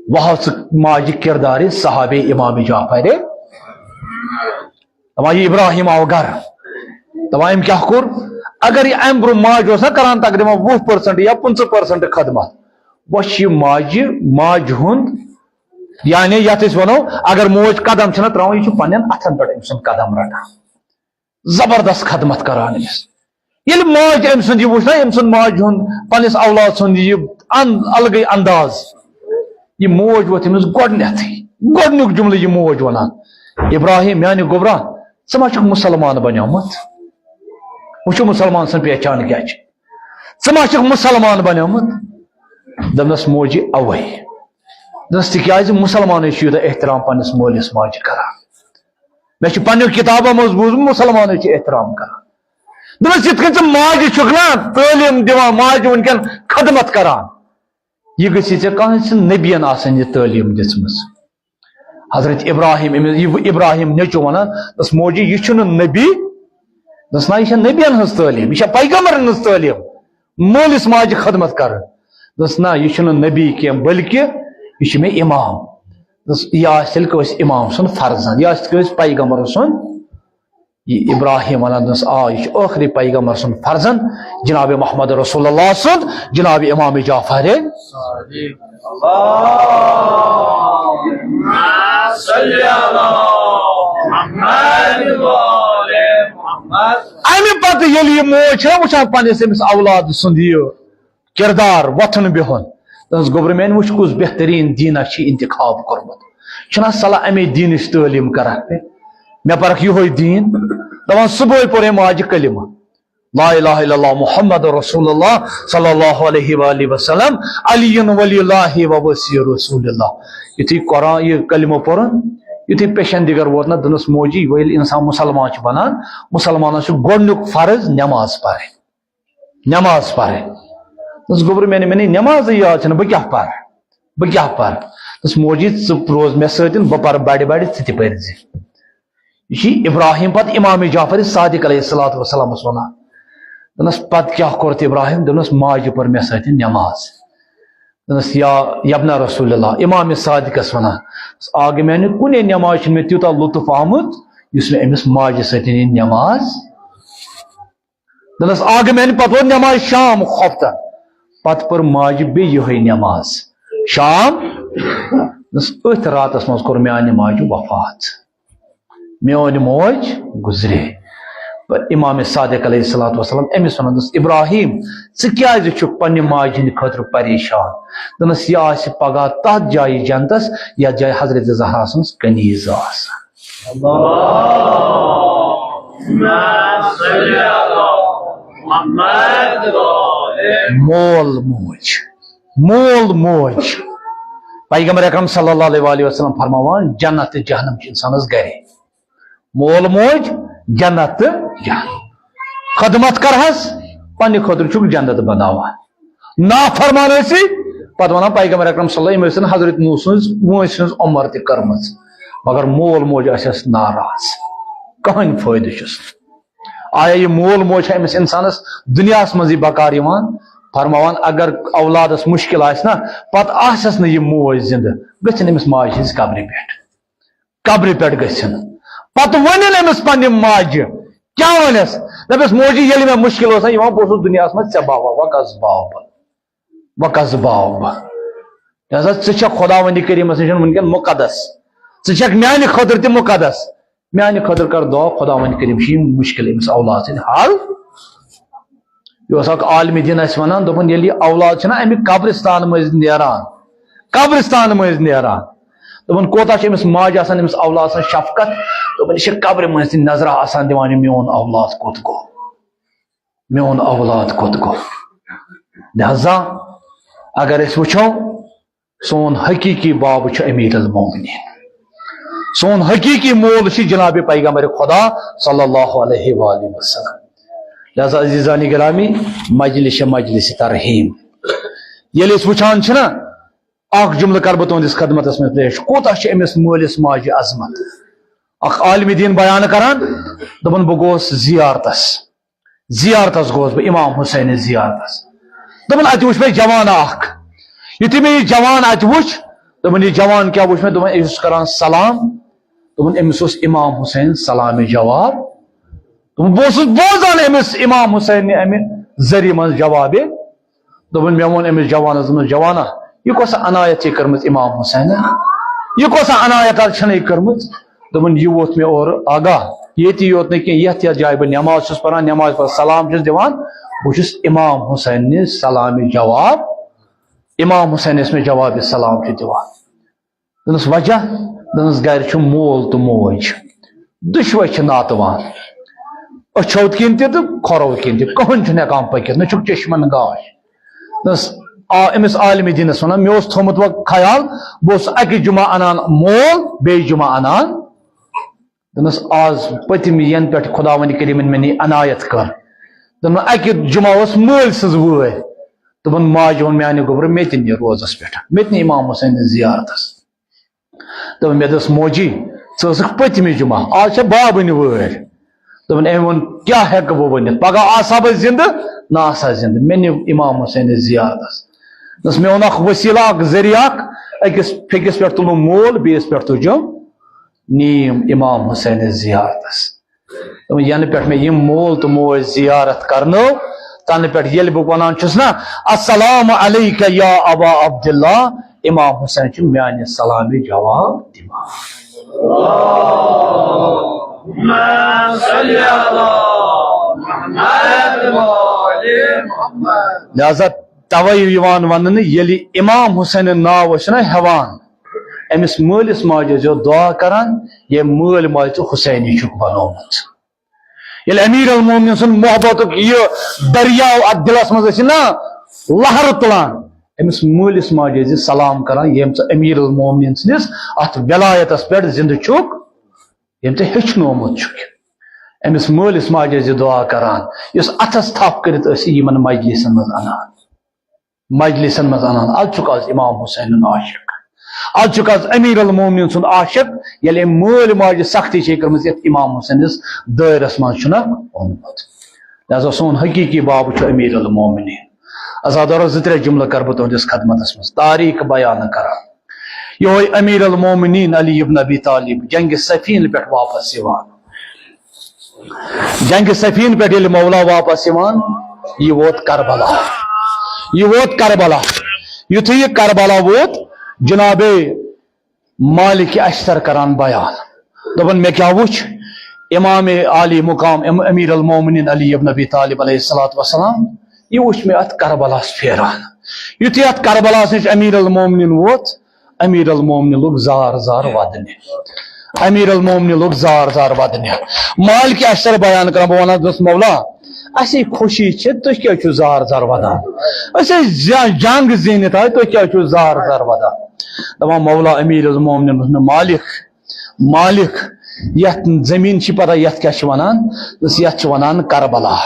وۄنۍ ہاو ژٕ ماجہِ کردارِ صحابی امام جعفر۔ دپان، یہِ ابراہیم آو گرٕ۔ دپان، أمۍ کیٛاہ کوٚر؟ اگر یہِ امہِ برونٛہہ ماجہِ اوس نا کران تقریباً وُہ percent یا پٕنٛژٕہ percent خدمت، وۄنۍ چھِ یہِ ماجہِ، ماجہِ ہُنٛد، یعنی یتھ أسۍ ونو، اگر موج قدم چھنہ تراوان، یہِ چھُ پننٮ۪ن اتھن پٮ۪ٹھ أمۍ سُنٛد قدم رٹان۔ زبردست خدمت کران أمِس۔ ییٚلہِ ماجہِ أمۍ سُنٛد یہِ وٕچھ نا، أمۍ سُنٛد ماجہِ ہُنٛد، پننِس اولاد سُنٛد یہِ ان-، الگٕے انداز، یہِ موج ووٚتھ أمِس گۄڈٕنیتھٕے، گۄڈٕنیُک جملہٕ یہِ موج ونان، ابراہیم، میانہِ گوٚبرا، ژٕ ما چھُکھ مسلمان بنیومُت؟ وٕچھِو مسلمان سٕنٛز پہچان کیٛاہ چھِ۔ ژٕ ما چھُکھ مسلمان بنیومُت؟ دوٚپنس، موجی، اوے۔ دوٚپنس، تِکیٛازِ مسلمانٕے چھُ یوٗتاہ احترام پننِس مٲلِس ماجہِ کران۔ مےٚ چھُ پننیو کِتابو منٛز بوٗزمُت، مسلمانٕے چھِ احترام کران۔ دوٚپنس، یِتھ کٔنۍ ژٕ ماجہِ چھُکھ نا تعلیٖم دِوان، ماجہِ وٕنکٮ۪ن خدمت کران، یہِ گٔژھی ژےٚ کٲنٛسہِ نبین آسٕنۍ یہِ تعلیٖم دِژمٕژ۔ حضرت ابراہیم، أمِس، یہِ ابراہیم نیٚچو ونان، دوٚپنس، موجی، یہِ چھُنہٕ نبی۔ دوٚپنس، نہ، یہِ چھےٚ نبین ہٕنٛز تعلیٖم، یہِ چھےٚ پیغمبرن ہٕنٛز تعلیٖم، مٲلِس ماجہِ خدمت کرٕنۍ۔ دوٚپنس، نہ، یہِ چھُنہٕ نبی کینٛہہ، بلکہِ یہِ چھُ مےٚ امام۔ دوٚپنس، یہِ آسہِ تیٚلہِ کٲنٛسہِ امام سُنٛد فرزند، یہِ آسہِ کٲنٛسہِ پیغمبر سُنٛد۔ یہِ ابراہیم ونان، دوٚپنس، آ، یہِ چھُ ٲخری پیغمبر سُنٛد فرزند، جناب محمد رسول اللہ سُنٛد، جناب امام جعفر۔ اللهم صل على محمد وآل محمد۔ امہِ پتہٕ ییٚلہِ یہِ موج چھےٚ وٕچھان پننِس أمِس اولاد سُنٛد یہِ کردار، وۄتھُن بِہُن، دوٚپنس، گوٚبرٕ میانہِ، وٕچھ کُس بہتریٖن دیٖنہ چھِ انتخاب کوٚرمُت۔ چھُنہ صلاح امے دیٖنٕچ تعلیٖم کرکھ ژٕ؟ مےٚ پرکھ یِہوے دیٖن۔ دپان، صبحٲے پوٚر أمۍ ماجہِ کلمہٕ، لا الہ الا اللہ محمد رسول اللہ صلی اللہ علیہ وآلہ وسلم، علی ولی اللہ و وصی رسول اللہ۔ یُتھُے قرآن، یہِ کلمہٕ پوٚرُن، یُتھُے پیشن دیگر ووت نہ، دوٚپنس، موجی، وۄنۍ ییٚلہِ انسان مسلمان چھُ بنان، مسلمانس چھُ گۄڈٕنیُک فرض نماز پرٕنۍ۔ نماز پرٕنۍ۔ دوٚپنس، گوٚبرٕ میانہِ، مےٚ نے نمازٕے یاد چھنہٕ، بہٕ کیٛاہ پرٕ؟ بہٕ کیٛاہ پرٕ؟ دوٚپنس، موجی، ژٕ روز مےٚ سۭتۍ، بہٕ پرٕ بڑِ بڑِ، ژٕ تہِ پٔرزِ۔ یہِ چھُ ابراہیم پتہٕ امام جعفر صادق علیہ الصلوۃ والسلامس ونان۔ دوٚپنس، پتہٕ کیٛاہ کوٚر تہٕ ابراہیم؟ دوٚپنس، ماجہِ پٔر مےٚ سۭتۍ نماز۔ دوٚپنس، یا یبنہ رسول اللہ، امام صادقس ونان، آ گٔے میانہِ، کُنے نماز چھُنہٕ مےٚ تیوٗتاہ لطف آمُت یُس مےٚ أمِس ماجہِ سۭتۍ یہِ نماز۔ دوٚپنس، آ گٔے میانہِ، پتہٕ ووت نماز شام خۄفتن۔ پتہٕ پٔر ماجہِ بیٚیہِ یِہوٚے نماز شام۔ دوٚپنس، أتھۍ راتس منٛز کوٚر میانہِ ماجہِ وفات۔ میٲنۍ موج گُزرے۔ پتہٕ امام صادق علیہ الصلوۃ والسلام أمِس ونان، دوٚپنس، ابراہیم، ژٕ کیازِ چھُکھ پننہِ ماجہِ ہٕنٛدِ خٲطرٕ پریشان؟ دوٚپنس، یہِ آسہِ پگاہ تتھ جایہِ جنتس، یتھ جایہِ حضرت زہرا سٕنٛز کنیز ٲس۔ مول موج، مول موج۔ پیغمبر اکرم صلی اللہ علیہ وآلہ وسلم فرماوان، جنت تہٕ جہنم چھِ انسانس گرے۔ مول موج، جنت تہٕ جہنم۔ خدمت کرہس، پننہِ خٲطرٕ چھُکھ جنت بناوان۔ نافرمان ٲسی، پتہٕ ونان پیغمبر اکرم صلی اللہ علیہ وسلم، أمۍ ٲسۍ حضرت نوح سٕنٛز وٲنٛسہِ ہٕنٛز عمر تہِ کٔرمٕژ، مگر مول موج آسٮ۪س ناراض، کٕہٕنۍ فٲیدٕ چھُس نہٕ۔ آیا یہِ مول موج چھا أمِس انسانس دُنیاہس منٛز یہِ بکار یِوان؟ فرماوان، اگر اولادس مشکل آسہِ نا، پتہٕ آسٮ۪س نہٕ یہِ موج زندٕ، گٔژھِن أمِس ماجہِ ہٕنٛزِ قبرِ پٮ۪ٹھ۔ قبرِ پٮ۪ٹھ گٔژھِن۔ پتہٕ ؤنِن أمِس پننہِ ماجہِ، کیٛاہ ونٮ۪س؟ دپٮ۪س، موجی، ییٚلہِ مےٚ مشکل اوس نا یِوان، بہٕ اوسُس دُنیاہس منٛز ژےٚ باوان، وۄنۍ کس باو بہٕ؟ وۄنۍ کس باو بہٕ؟ لہذا ژٕ چھکھ خداوندِ کریٖمس نِش وٕنکیٚن مقدس، ژٕ چھکھ میانہِ خٲطرٕ تہِ مقدس۔ میانہِ خٲطرٕ کر دعا، خداوندِ کریٖم چھِ یِم مشکل أمِس اولاد سٕنٛدۍ حل۔ یہِ اوس اکھ عالمِ دین اَسہِ وَنان، دوٚپُن، ییٚلہِ یہِ اولاد چھُنہ اَمہِ قبرستان مٔنٛزۍ نیران، قبرستان مٔنٛزۍ نیران، دوٚپُن، کوٗتاہ چھِ أمِس ماجہِ آسان أمِس اولاد سٕنٛز شفقت۔ دوٚپُن، یہِ چھِ قبرِ مٔنٛزۍ تہِ نظرہ آسان دِوان، یہِ میون اولاد کوٚت گوٚو، میون اولاد کوٚت گوٚو۔ لہذا اگر أسۍ وٕچھو، سون حقیقی باب چھُ امیر المومنین، سون حقیقی مول چھُ جناب پیغمبر خدا صلی اللہ علیہ وآلہ وسلم۔ لہذا عزیزان گرامی، مجلس چھِ مجلس ترحیم۔ ییٚلہِ أسۍ وٕچھان چھِ نا، اکھ جملہٕ کرٕ بہٕ تُہنٛدِس خدمتس منٛز پیش، کوٗتاہ چھِ أمِس مٲلِس ماجہِ عظمت۔ اکھ عالمِ دین بیان کران، دوٚپُن، بہٕ گوس زیارتس، زیارتس گوس بہٕ، امام حسین زیارتس۔ دوٚپُن، اتہِ وُچھ مےٚ جوان اکھ۔ یُتھُے مےٚ یہِ جوان اتہِ وُچھ، دوٚپُن، یہِ جوان کیٛاہ وُچھ مےٚ؟ دوٚپُن، أمِس اوس کران سلام۔ دوٚپُن، أمِس اوس امام حسین سلامِ جواب۔ دوٚپُن، بہٕ اوسُس بوزان أمِس امام حسین نہِ امہِ ذٔریعہٕ منٛز جوابِ۔ دوٚپُن، مےٚ ووٚن أمِس جوانس، دوٚپمَس، جوانا، یہِ کۄس عنایت چھے کٔرمٕژ امام حسینن؟ یہِ کۄس عنایت حظ چھَنَے کٔرمٕژ؟ دوٚپُن، یہِ ووٚتھ مےٚ اورٕ آگاہ، ییٚتی یوت نہٕ کینٛہہ، یَتھ یَتھ جایہِ بہٕ نٮ۪ماز چھُس پَران، نٮ۪مازِ پَتہٕ سلام چھُس دِوان، بہٕ چھُس امام حسین نِش سلامِ جواب، امام حسین یَس مےٚ جوابِ سلام چھُ دِوان۔ دوٚپنَس، وجہ؟ دوٚپنَس، گرِ چھُ مول تہٕ موج، دُشوَے چھِ ناتوان۔ أچھو کِنۍ تہِ تہٕ کھۄرو کِنۍ تہِ، کٕہٕنۍ چھُنہٕ ہٮ۪کان پٔکِتھ، نہ چھُکھ چشمن گاش۔ دوٚپنَس، آ، أمِس عالمِ دیٖنَس وَنان، مےٚ اوس تھوٚومُت وۄنۍ خیال، بہٕ اوسُس اَکہِ جمعہ اَنان مول، بیٚیہِ جمعہ اَنان۔ دوٚپنَس، آز پٔتِم ینہٕ پٮ۪ٹھ خداوندِ کریٖمن مےٚ نی عنایت کٔر، دوٚپُن، اَکہِ جمعہ اوس مٲلۍ سٕنٛز وٲرۍ، دوٚپُن، ماجہِ ووٚن میانہِ گوٚبرٕ، مےٚ تہِ نہِ روزس پٮ۪ٹھ، مےٚ تہِ نہِ امام حسین نِس زیارتس۔ دوٚپُن، مےٚ دوٚپُس، موجی، ژٕ ٲسٕکھ پٔتمہِ جمعہ، آز چھےٚ بابٕنۍ وٲرۍ۔ دوٚپُن، أمۍ ووٚن، کیٛاہ ہٮ۪کہٕ بہٕ ؤنِتھ؟ پگاہ آسہٕ ہا بہٕ زِندٕ، نہ آسہٕ ہا زِندٕ۔ مےٚ نِو امام حسینس زیارتس۔ دوٚپنَس، مےٚ اوٚن اکھ وسیلہٕ، اکھ ذٔریعہٕ اکھ، أکِس پھیٚکِس پٮ۪ٹھ تُلُم مول، بیٚیِس پٮ۪ٹھ تُجُم نیٖم امام حسینس زیارتس۔ دوٚپُن، ینہٕ پٮ۪ٹھ مےٚ یِم مول تہٕ موج زیارت کرنٲو، تنہٕ پٮ۪ٹھ ییٚلہِ بہٕ ونان چھُس نا، السلام علیک یا ابا عبداللہ، امام حسین چھُ میانہِ سلامہِ جواب دِوان۔ لہذا توے یِوان وننہٕ، ییٚلہِ امام حسینُن ناو ٲسۍ نا ہٮ۪وان، أمِس مٲلِس ماجہِ ٲسۍزیو دعا کران، ییٚمۍ مٲلۍ ماجہِ ژٕ حسینی چھُکھ بنومُت۔ ییٚلہِ امیر المومنین سُنٛد محبتُک یہِ دٔریاو اتھ دِلس منٛز ٲسِن نا لہرٕ تُلان، أمِس مٲلِس ماجہِ ٲسۍ زِ سلام کران، ییٚمۍ ژٕ امیر المومنین سٕنٛدِس اتھ ولایتس پٮ۪ٹھ زِندٕ چھُکھ، ییٚمۍ ژےٚ ہیٚچھنومُت چھُکھ۔ أمِس مٲلِس ماجہِ ٲسۍ زِ دعا کران، یُس اتھس تھپھ کٔرِتھ ٲسۍ یِمن مجلسن منٛز انان۔ مجلسن منٛز انان، از چھُکھ از امام حسینُن عاشق، از چھُکھ از امیر المومنین سُنٛد عاشق، ییٚلہِ أمۍ مٲلۍ ماجہِ سختی چھے کٔرمٕژ، یتھ امام حسینس دٲیرس منٛز چھُنکھ اوٚنمُت۔ لہذا سون حقیقی باب چھُ امیر المومنین۔ عزادارو، زٕ ترٛےٚ جملہٕ کرٕ بہٕ تُہنٛدِس خدمتس منٛز تاریخ بیان کران۔ یِہوے امیر المومنین علی ابن ابی طالب جنگِ صفین پٮ۪ٹھ واپس یِوان۔ جنگِ صفین پٮ۪ٹھ ییٚلہِ مولا واپس یِوان، یہِ ووت کربلا۔ یہِ ووت کربلا۔ یُتھُے یہِ کربلا ووت، جناب مالک اشتر کران بیان۔ دوٚپُن، مےٚ کیٛاہ وُچھ؟ امام عالی مقام، ام-، امیر المومنین علی ابن ابی طالب علیہ الصلوۃ والسلام، یہِ وُچھ مےٚ اتھ کربلاہس پھیران۔ یُتھُے اتھ کربلاہس نِش امیر المومنین ووت، امیر المومنین لوٚگ زار زار ودنہِ۔ امیر المومنین لوٚگ زار زار ودنہِ۔ مالک اشتر بیان کران، بہٕ ونان، دوٚپُس، مولا، اسے خوشی چھِ، تُہۍ کیٛازِ چھِو زار زار ودان؟ أسۍ ٲسۍ جا-، جنگ زیٖنِتھ آے، تُہۍ کیٛازِ چھِو زار زار ودان؟ دپان، مولا امیر المومنین، دوٚپُس مےٚ، مالک، مالک، یتھ زمین چھِ پتہ، یتھ کیٛاہ چھِ ونان؟ دوٚپُس، یتھ چھِ ونان کربلا،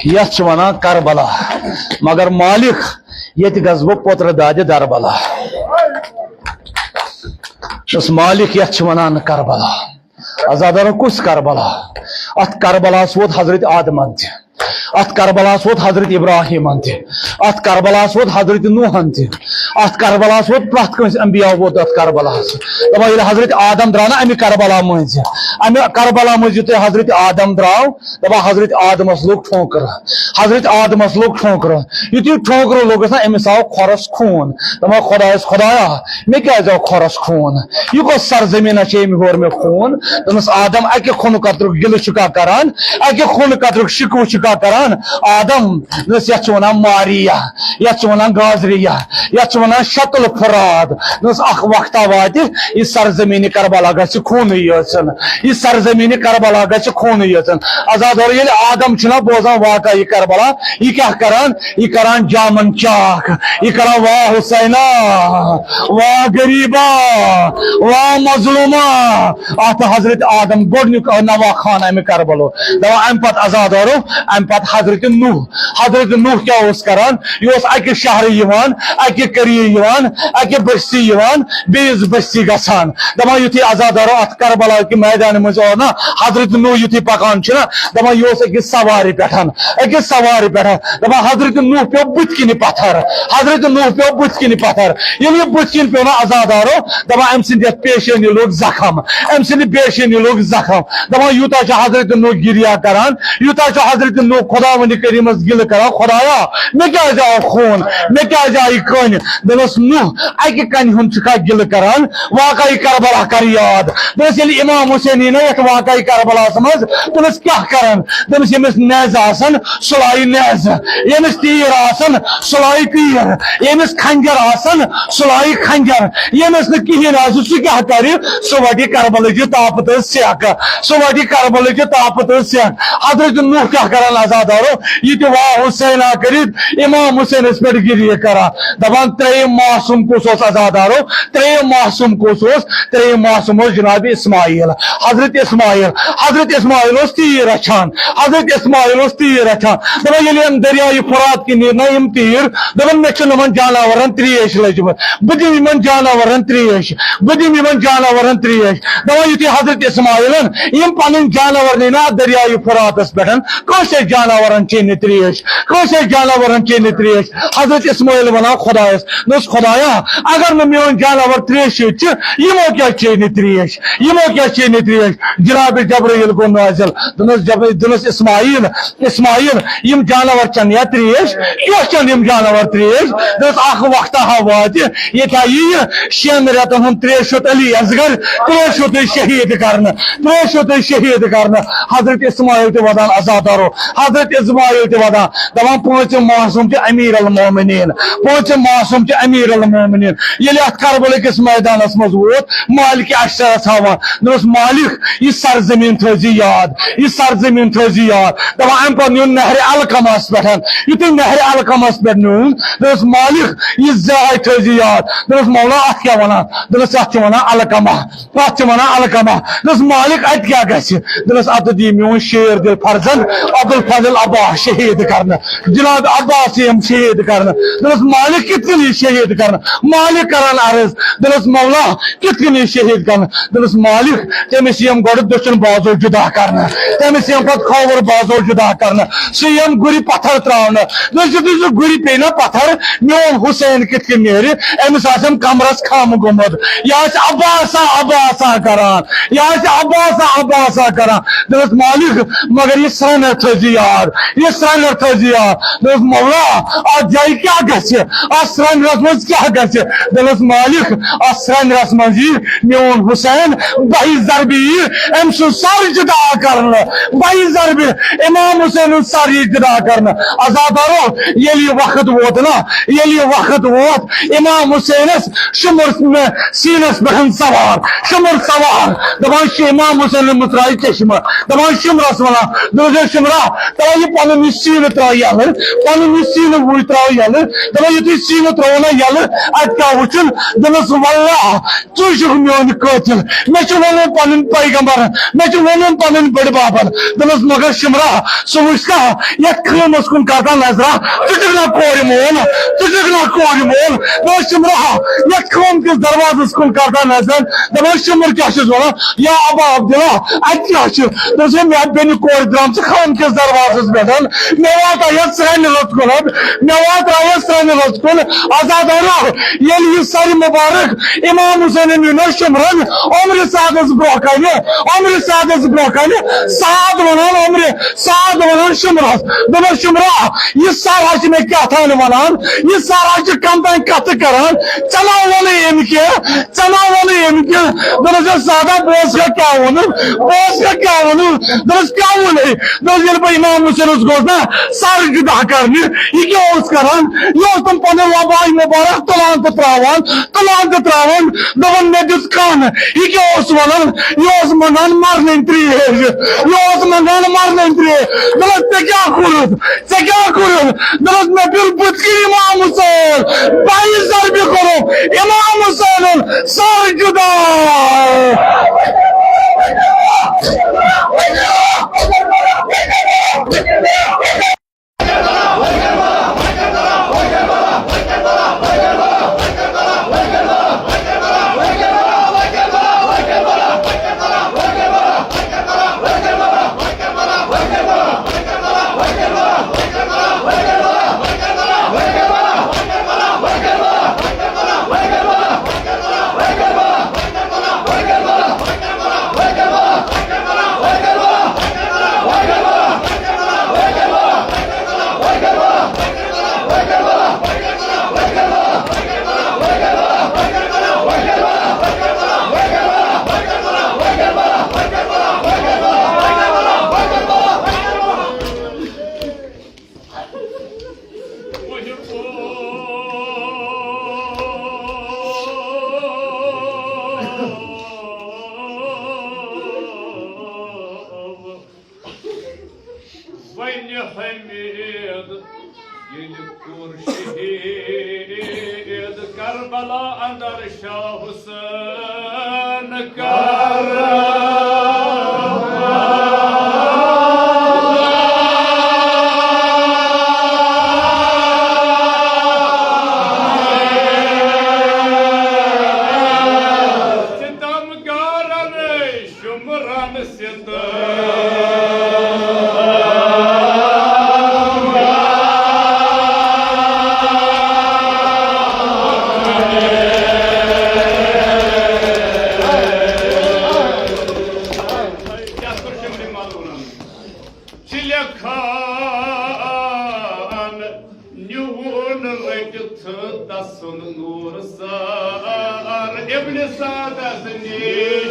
یتھ چھِ ونان کربلا۔ مگر مالک، ییٚتہِ گژھٕ بہٕ پوترٕ دادِ دربلا۔ دوٚپُس، مالک، یتھ چھِ ونان کربلا۔ عزادارو، کُس کربلا؟ اتھ کربلاہس ووت حضرت آدمن تہِ، اتھ کربلاہس ووت حضرت ابراہیمن تہِ، اتھ کربلاہس ووت حضرت نوحن تہِ، اتھ کربلاہس ووت پرٛٮ۪تھ کٲنٛسہِ انبیاء ووت اتھ کربلاہس۔ دپان، ییٚلہِ حضرت آدم درٛاو نا امہِ کربلا مٔنٛزۍ، امہِ کربلا مٔنٛزۍ یُتھُے حضرت آدم درٛاو، دپان، حضرت آدمس لوٚگ ٹھونکرٕ، حضرت آدمس لوٚگ ٹھونکرٕ۔ یُتھُے ٹھونکرٕ لوٚگُس نا، أمِس آو کھۄرس خوٗن۔ دپان، خۄدایس خۄدایا، مےٚ کیٛازِ آو کھۄرس خوٗن؟ یہِ کۄس سرزمیٖنا چھےٚ، ییٚمہِ ہیوٚر مےٚ خوٗن؟ دوٚپنس، آدم، اَکہِ خوٗنہٕ قطرُک گِلہٕ چھُکھا کران؟ اَکہِ خوٗنہٕ قطرُک شِکوٕ چھُکھا کران؟ آدم، دوٚپنس، یَتھ چھِ وَنان ماریا، یَتھ چھِ وَنان گازریا، یَتھ چھِ وَنان شتُل فرات۔ دوٚپنس، اکھ وقتا واتہِ، یہِ سرزمیٖنِ کربلا گژھِ خوٗنٕے یٲژَن، یہِ سرزمیٖنِ کربلا گژھِ خوٗنٕے یٲژَن۔ عزادارو، ییٚلہِ آدم چھُنہ بوزان واقعہ یہِ کربلا، یہِ کیٛاہ کران؟ یہِ کران جامن چاک، یہِ کران، واہ حسینا، واہ غریبا، واہ مظلوما۔ اتھ حضرت آدم گۄڈنیُک نوا خان امہِ کربلو۔ دپان، امہِ پتہٕ عزادارو، امہِ پتہٕ حضرت نوح۔ حضرت نوح کیٛاہ اوس کران؟ یہِ اوس اکہِ شہرٕ یِوان، اکہِ قریہِ یِوان، اکہِ بستی یِوان، بیٚیِس بستی گژھان۔ دپان، یُتھُے عزادارو اتھ کربلا کہِ میدانہِ منٛز اوس نا حضرت نوح یُتھُے پکان چھُنہ، دپان، یہِ اوس أکِس سوارِ پٮ۪ٹھ، أکِس سوارِ پٮ۪ٹھ۔ دپان، حضرت نوح پیوٚو بٕتھِ کِنہِ پتھر، حضرت نوح پیوٚو بٕتھِ کِنہِ پتھر۔ ییٚلہِ یہِ بٕتھِ کِنہِ پیوٚو نا عزادارو، دپان، أمۍ سٕنٛدِ یَتھ پیشٲنی لوٚگ زخم، أمۍ سٕنٛدِ پیشٲنی لوٚگ زخم۔ دپان، یوٗتاہ چھُ حضرت نوح گِریا کران، یوٗتاہ چھُ حضرت نوح خداوندِ کریٖمس گِلہٕ کران، خدایا، مےٚ کیٛازِ آو خوٗن؟ مےٚ کیٛازِ آیہِ کٔنۍ؟ دوٚپنس، نوح، اکہِ کنہِ ہُنٛد چھُکھا گِلہٕ کران؟ واقعہ کربلا کر یاد۔ دوٚپنس، ییٚلہِ امام حسین یی نا یتھ واقعہ کربلاہس منٛز، دوٚپنس، کیٛاہ کرن؟ دوٚپنس، ییٚمِس نیزٕ آسن، سُہ لایہِ نیزٕ، ییٚمِس تیٖر آسن، سُہ لایہِ تیٖر، ییٚمِس خنجر آسن، سُہ لایہِ خنجر، ییٚمِس نہٕ کِہیٖنۍ آسہِ، سُہ کیٛاہ کرِ؟ سُہ وٹہِ کربلٕچہِ تاپہٕ تہٕ سیٚکھ، سُہ وٹہِ کربلٕچہِ تاپہٕ تہٕ سیٚکھ۔ حضرت نوح کیٛاہ کران عزادارو؟ یہِ تہِ واہ حسینا کٔرِتھ امام حسینس پٮ۪ٹھ گِریہِ کران۔ دپان، ترٛیٚیِم معصوم کُس اوس عزادارو؟ ترٛیٚیِم معصوم کُس اوس؟ ترٛیٚیِم معصوم اوس جناب اسماعیل، حضرت اسماعیل۔ حضرت اسماعیل اوس تیٖر رچھان، حضرت اسماعیل اوس تیٖر رچھان۔ دپان، ییٚلہِ یِم دریایہِ فرات کِنۍ نیرِ نا یِم تیٖر، دپان، مےٚ چھُ یِمن جاناورن ترٛیش لٔجمٕژ، بہٕ دِمہٕ یِمن جانورن ترٛیش، بہٕ دِمہٕ یِمن جانورن ترٛیش۔ دپان، یُتھُے حضرت اسماعیلن یِم پنٕنۍ جانور نی نا اَتھ دریایہِ فراتس پٮ۪ٹھ، کٲنٛسہِ ٲسۍ جانورن چیٚنہِ ترٛیش، کٲنٛسہِ ٲسۍ جانورن چیٚنہِ ترٛیش۔ حضرت اسماعیل ونان خدایس، دوٚپنس، خدایا، اگر نہٕ میٲنۍ جانور ترٛیشہِ سۭتۍ چھِ، یِمو کیٛاہ چیٚیہِ نہٕ ترٛیش؟ یِمو کیٛاہ چیٚیہِ نہٕ ترٛیش؟ جناب جبرائیل گوٚو نٲزِل، دوٚپنس، جب-، دوٚپنس، اسماعیل، اسماعیل، یِم جانور چٮ۪ن یا ترٛیش؟ کیٛاہ چٮ۪ن یِم جانور ترٛیش؟ دوٚپنس، اکھ وقتہ ہا واتہِ، ییٚتہِ ہا یِیہِ شٮ۪ن رٮ۪تن ہُنٛد ترٛیش ہیوٚت علی اصغر، ترٛیش ہیوٚت شہیٖد کرنہٕ، ترٛیش ہیوٚت شہیٖد کرنہٕ۔ حضرت اسماعیل تہِ ودان عزادارو، حضرت اسماعیل تہِ ودان، دپان، پٲنٛژِم معصوم چھِ امیر المومنین، پٲنٛژِم معصوم چھِ امیر المومنین۔ ییٚلہِ اتھ کربلہٕ کِس میدانس منٛز ووت، مالکہِ اشترس ہاوان، دوٚپنس، مالک، یہِ سرزمین تھٲوزِ یاد، یہِ سرزمین تھٲوزِ یاد۔ دپان، امہِ پتہٕ نیوٗن نہرِ علقمس پٮ۪ٹھ، یُتھُے نہرِ علقمس پٮ۪ٹھ نیوٗن، دوٚپنس، مالک، یہِ جاے تھٲوزِ یاد۔ دوٚپنس، مولا، اتھ کیٛاہ ونان؟ دوٚپنس، اتھ چھِ ونان علقمہ۔ اتھ چھِ ونان علقمہ۔ دوٚپنس، مالک، اتہِ کیٛاہ گژھِ؟ دوٚپنس، اتہِ دی میون شیر دِل فرزند عبدالفضل عباس شہیٖد کرنہٕ، جناب عباس یِم شہیٖد کرنہٕ۔ دوٚپنس، مالک، کِتھ کٔنۍ یی شہیٖد کرنہٕ؟ مالک کران عرض، دوٚپنس، مولا، کِتھ کٔنۍ یی شہیٖد کرنہٕ؟ دوٚپنس، مالک، تٔمِس یِم گۄڈٕ دٔچھُن بازو جدا کرنہٕ، تٔمِس یِم پتہٕ کھووُر بازو جدا کرنہٕ، سُہ یِم گُرِ پتھر تراونہٕ۔ دوٚپنس، یُتھُے سُہ گُرِ پیٚیہِ نا پتھر، میون حسین کِتھ کٔنۍ نیرِ؟ أمِس آسن کمرس خم گوٚمُت، یہِ آسہِ عباسا عباسا کران، یہِ آسہِ عباسا عباسا کران۔ دوٚپنس، مالک، مگر یہِ سرٛنٛدھ تھٲوزِ یاد، یہِ سرٛنٮ۪ر تھٲوزِ یاد۔ دوٚپُس، مولا، اَتھ جایہِ کیٛاہ گژھِ؟ اَتھ سرٛنٮ۪رَس منٛز کیٛاہ گژھِ؟ دوٚپُس، مالک، اَتھ سرٛنٮ۪رَس منٛز یی میون حسین بَہہِ ضربہِ یی أمۍ سُنٛد سر جُدا کرنہٕ۔ بَہہِ ضربہِ امام حسین ہُنٛد سر یی جُدا کرنہٕ۔ عزادارو، ییٚلہِ یہِ وقت ووت نا، ییٚلہِ یہِ وقت ووت، امام حسینس شُمر مےٚ سیٖنس پٮ۪ٹھ سوار، شُمر سوار، دپان چھِ امام حسین مُتراوِ چشمہٕ، دپان شُمرس وَنان، دوٚپُس، ہے شُمرا، ترٛاو یہِ پنُن یہِ سیٖنہٕ ترٛاو یَلہٕ، پنُن یہِ سیٖنہٕ وُچھ ترٛاو یَلہٕ، دپان یُتھُے سیٖنہٕ ترٛوو نا یَلہٕ، اَتہِ کیٛاہ وُچھُن؟ دوٚپنَس، واللہ، ژٕ چھُکھ میون قٲتِل، مےٚ چھُ ووٚنمُت پنٕنۍ پیغمبرن، مےٚ چھُ ووٚنمُت پنٕنۍ بٔڈۍ ببن۔ دوٚپنَس، مگر شُمرا، سُہ وٕچھ نا یَتھ خۭمَس کُن کَر تہٕ نظرا، ژٕ چھُکھ نا کورِ مول، ژٕ چھُکھ نا کورِ مول۔ دوٚپنَس، شُمرا، یَتھ خۭمہٕ کِس دروازَس کُن کَر تہٕ نظر۔ دوٚپنَس، شُمُر کیٛاہ چھُس وَنان؟ یا ابا عبداللہ، اَتہِ کیٛاہ چھُ؟ دوٚپنَس، ہے، مےٚ بیٚنہِ کورِ درٛامژٕ خۭمہٕ کِس دروازَس پٮ۪ٹھ۔ مےٚ واتناو یَتھ سرٛنہِ رَژھ کُن، مےٚ واتناو یَتھ سرٛنہِ رَژھ کُن۔ عزادارو، ییٚلہِ یہِ سَرِ مُبارک امام حسینن نیوٗ نا شُمرن عمرِ سعدس برونٛہہ کنہِ، عمرِ سعدس برونٛہہ کنہِ، سعد ونان عمرِ، سعد ونان شُمرس، دوٚپنس، شُمرا، یہِ سر حظ چھُ مےٚ کیٛاہ تام ونان، یہِ سر حظ چھُ کم تام کتھٕ کران، ژےٚ ما ووٚنُے أمۍ کینٛہہ، ژےٚ ما ووٚنُے أمۍ کینٛہہ؟ دوٚپنس، ہے سعدا، بہٕ اوسُس کیٛاہ ووٚنُم، بہٕ اوسُس کیٛاہ ووٚنُم؟ دوٚپنس، کیٛاہ ووٚنُے؟ دوٚپُس، ییٚلہِ بہٕ امام حسینس گوس نا سر جدا کرنہِ، یہِ کیٛاہ اوس کران؟ یہِ اوس تِم پنُن لباے مُبارک تُلان تہٕ ترٛاوان، تُلان تہٕ ترٛاوان۔ دوٚپُن، مےٚ دیُت کن، یہِ کیٛاہ اوس ونان؟ یہِ اوس منگان مرنٕنۍ ترٛیش، یہِ اوس منگان مرنٕنۍ ترٛیش۔ دوٚپُس، ژےٚ کیٛاہ کوٚرُتھ؟ ژےٚ کیٛاہ کوٚرُتھ؟ دوٚپُس، مےٚ پیوٚل بُتھ کِنۍ امام حسین، بَہہِ ضربہِ کوٚرُم امام حسینن سر جدا۔ وۄنۍ حمید ییٚلہِ کوٚر شہید کربلا اندر شاہ حسین کربلا۔ ستم گارن شمران ستم۔ کیٛاہ کوٚر شمرِ ملوٗنن؟ چھِ لیکھان، نیوٗن رٔٹِتھ تسُنٛد نوٗر سار ابن سعدس نِش۔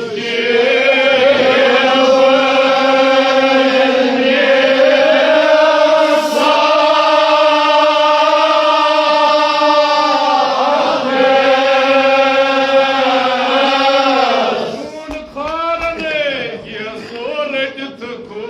کھارنے یہِ سورج تہٕ کھوژ۔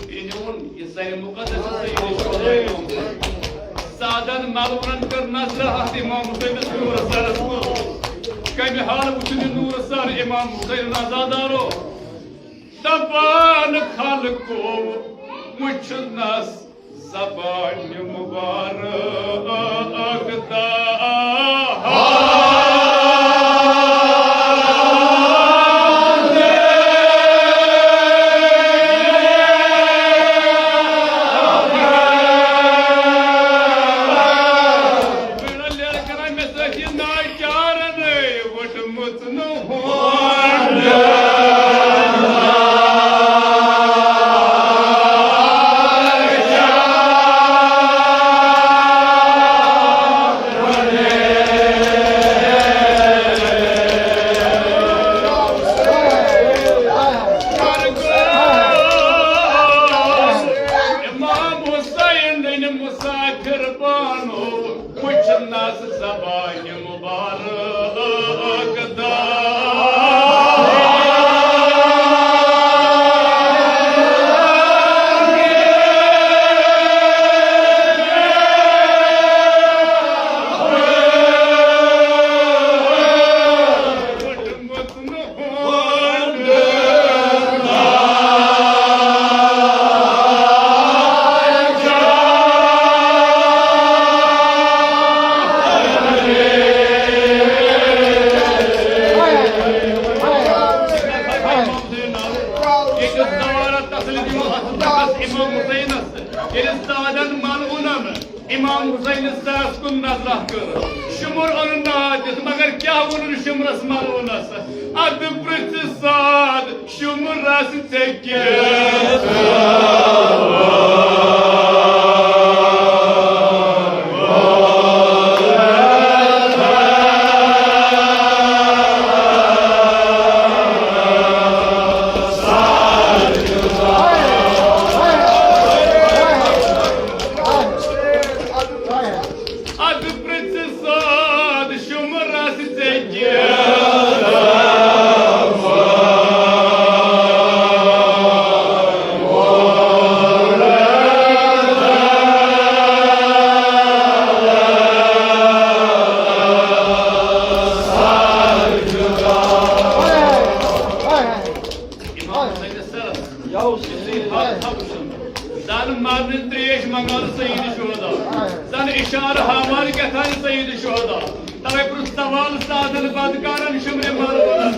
یہِ نیوٗن یہِ سانہِ مُقدس سعدن ملوٗنن کٔر نظرِ اَتھ امام حسینس نوٗرٕ سرس کُن۔ کمہِ حالہٕ وُچھُن یہِ نوٗرٕ سر امام حسین عزادارو؟ دپان خلقو وُچھنس زبانہِ مبارک داہ۔ سۭتۍ ناچارن وٕٹھمُت نہٕ ہونڈ۔ امام حسین مسافر بانو، وٕچھنس زبانہِ مبارک دار۔ ییٚتہِ اوس دوارا تسلی دِوان اتھ امام حسینس، ییٚلہِ سادن ملعونن امام حسینس سرس کُن نظرہ کٔر۔ شُمُر اوٚنُن ناد دِتھ، مگر کیٛاہ ووٚنُن شُمرس ملعونس؟ ادٕ پرٛژھ ساد شُمرس ژےٚ کیٛاہ؟ ادٕ پرٛژھ ساد شُمرس ژےٚ کیٛاہ؟ امام حسین سرس یُتھُے حق حق چھُ، زن مرنٕچ تریش منگان سید شہدا، زن اشارٕ ہاوان کیٛاہ تام سید شہدا۔ توے پرُژھ سوال سادن بدکارن شُمرِ ملعونس،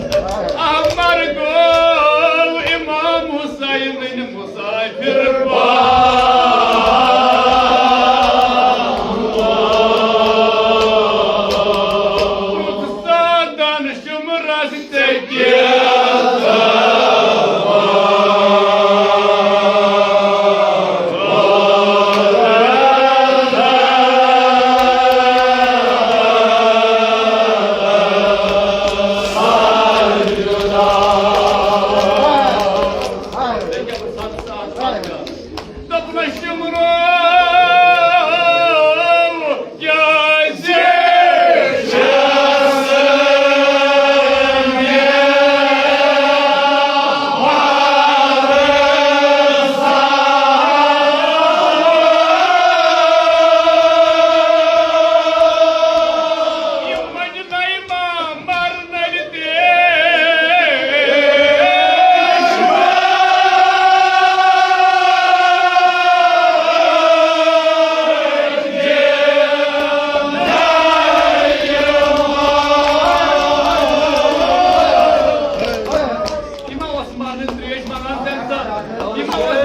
احمر گوٚو امام حسینٕنۍ مسافر پاک۔ پرُژھ سادن شُمرس ژےٚ کیٛاہ؟ دوٚپنَس، شُمرو، کیٛازِ چھَس یِمَن نَے ما مَرنَے تیش؟ یہِ ما اوس مَرنٕچ تریش منٛگان تَمہِ ساتہٕ؟ یہِ ما اوس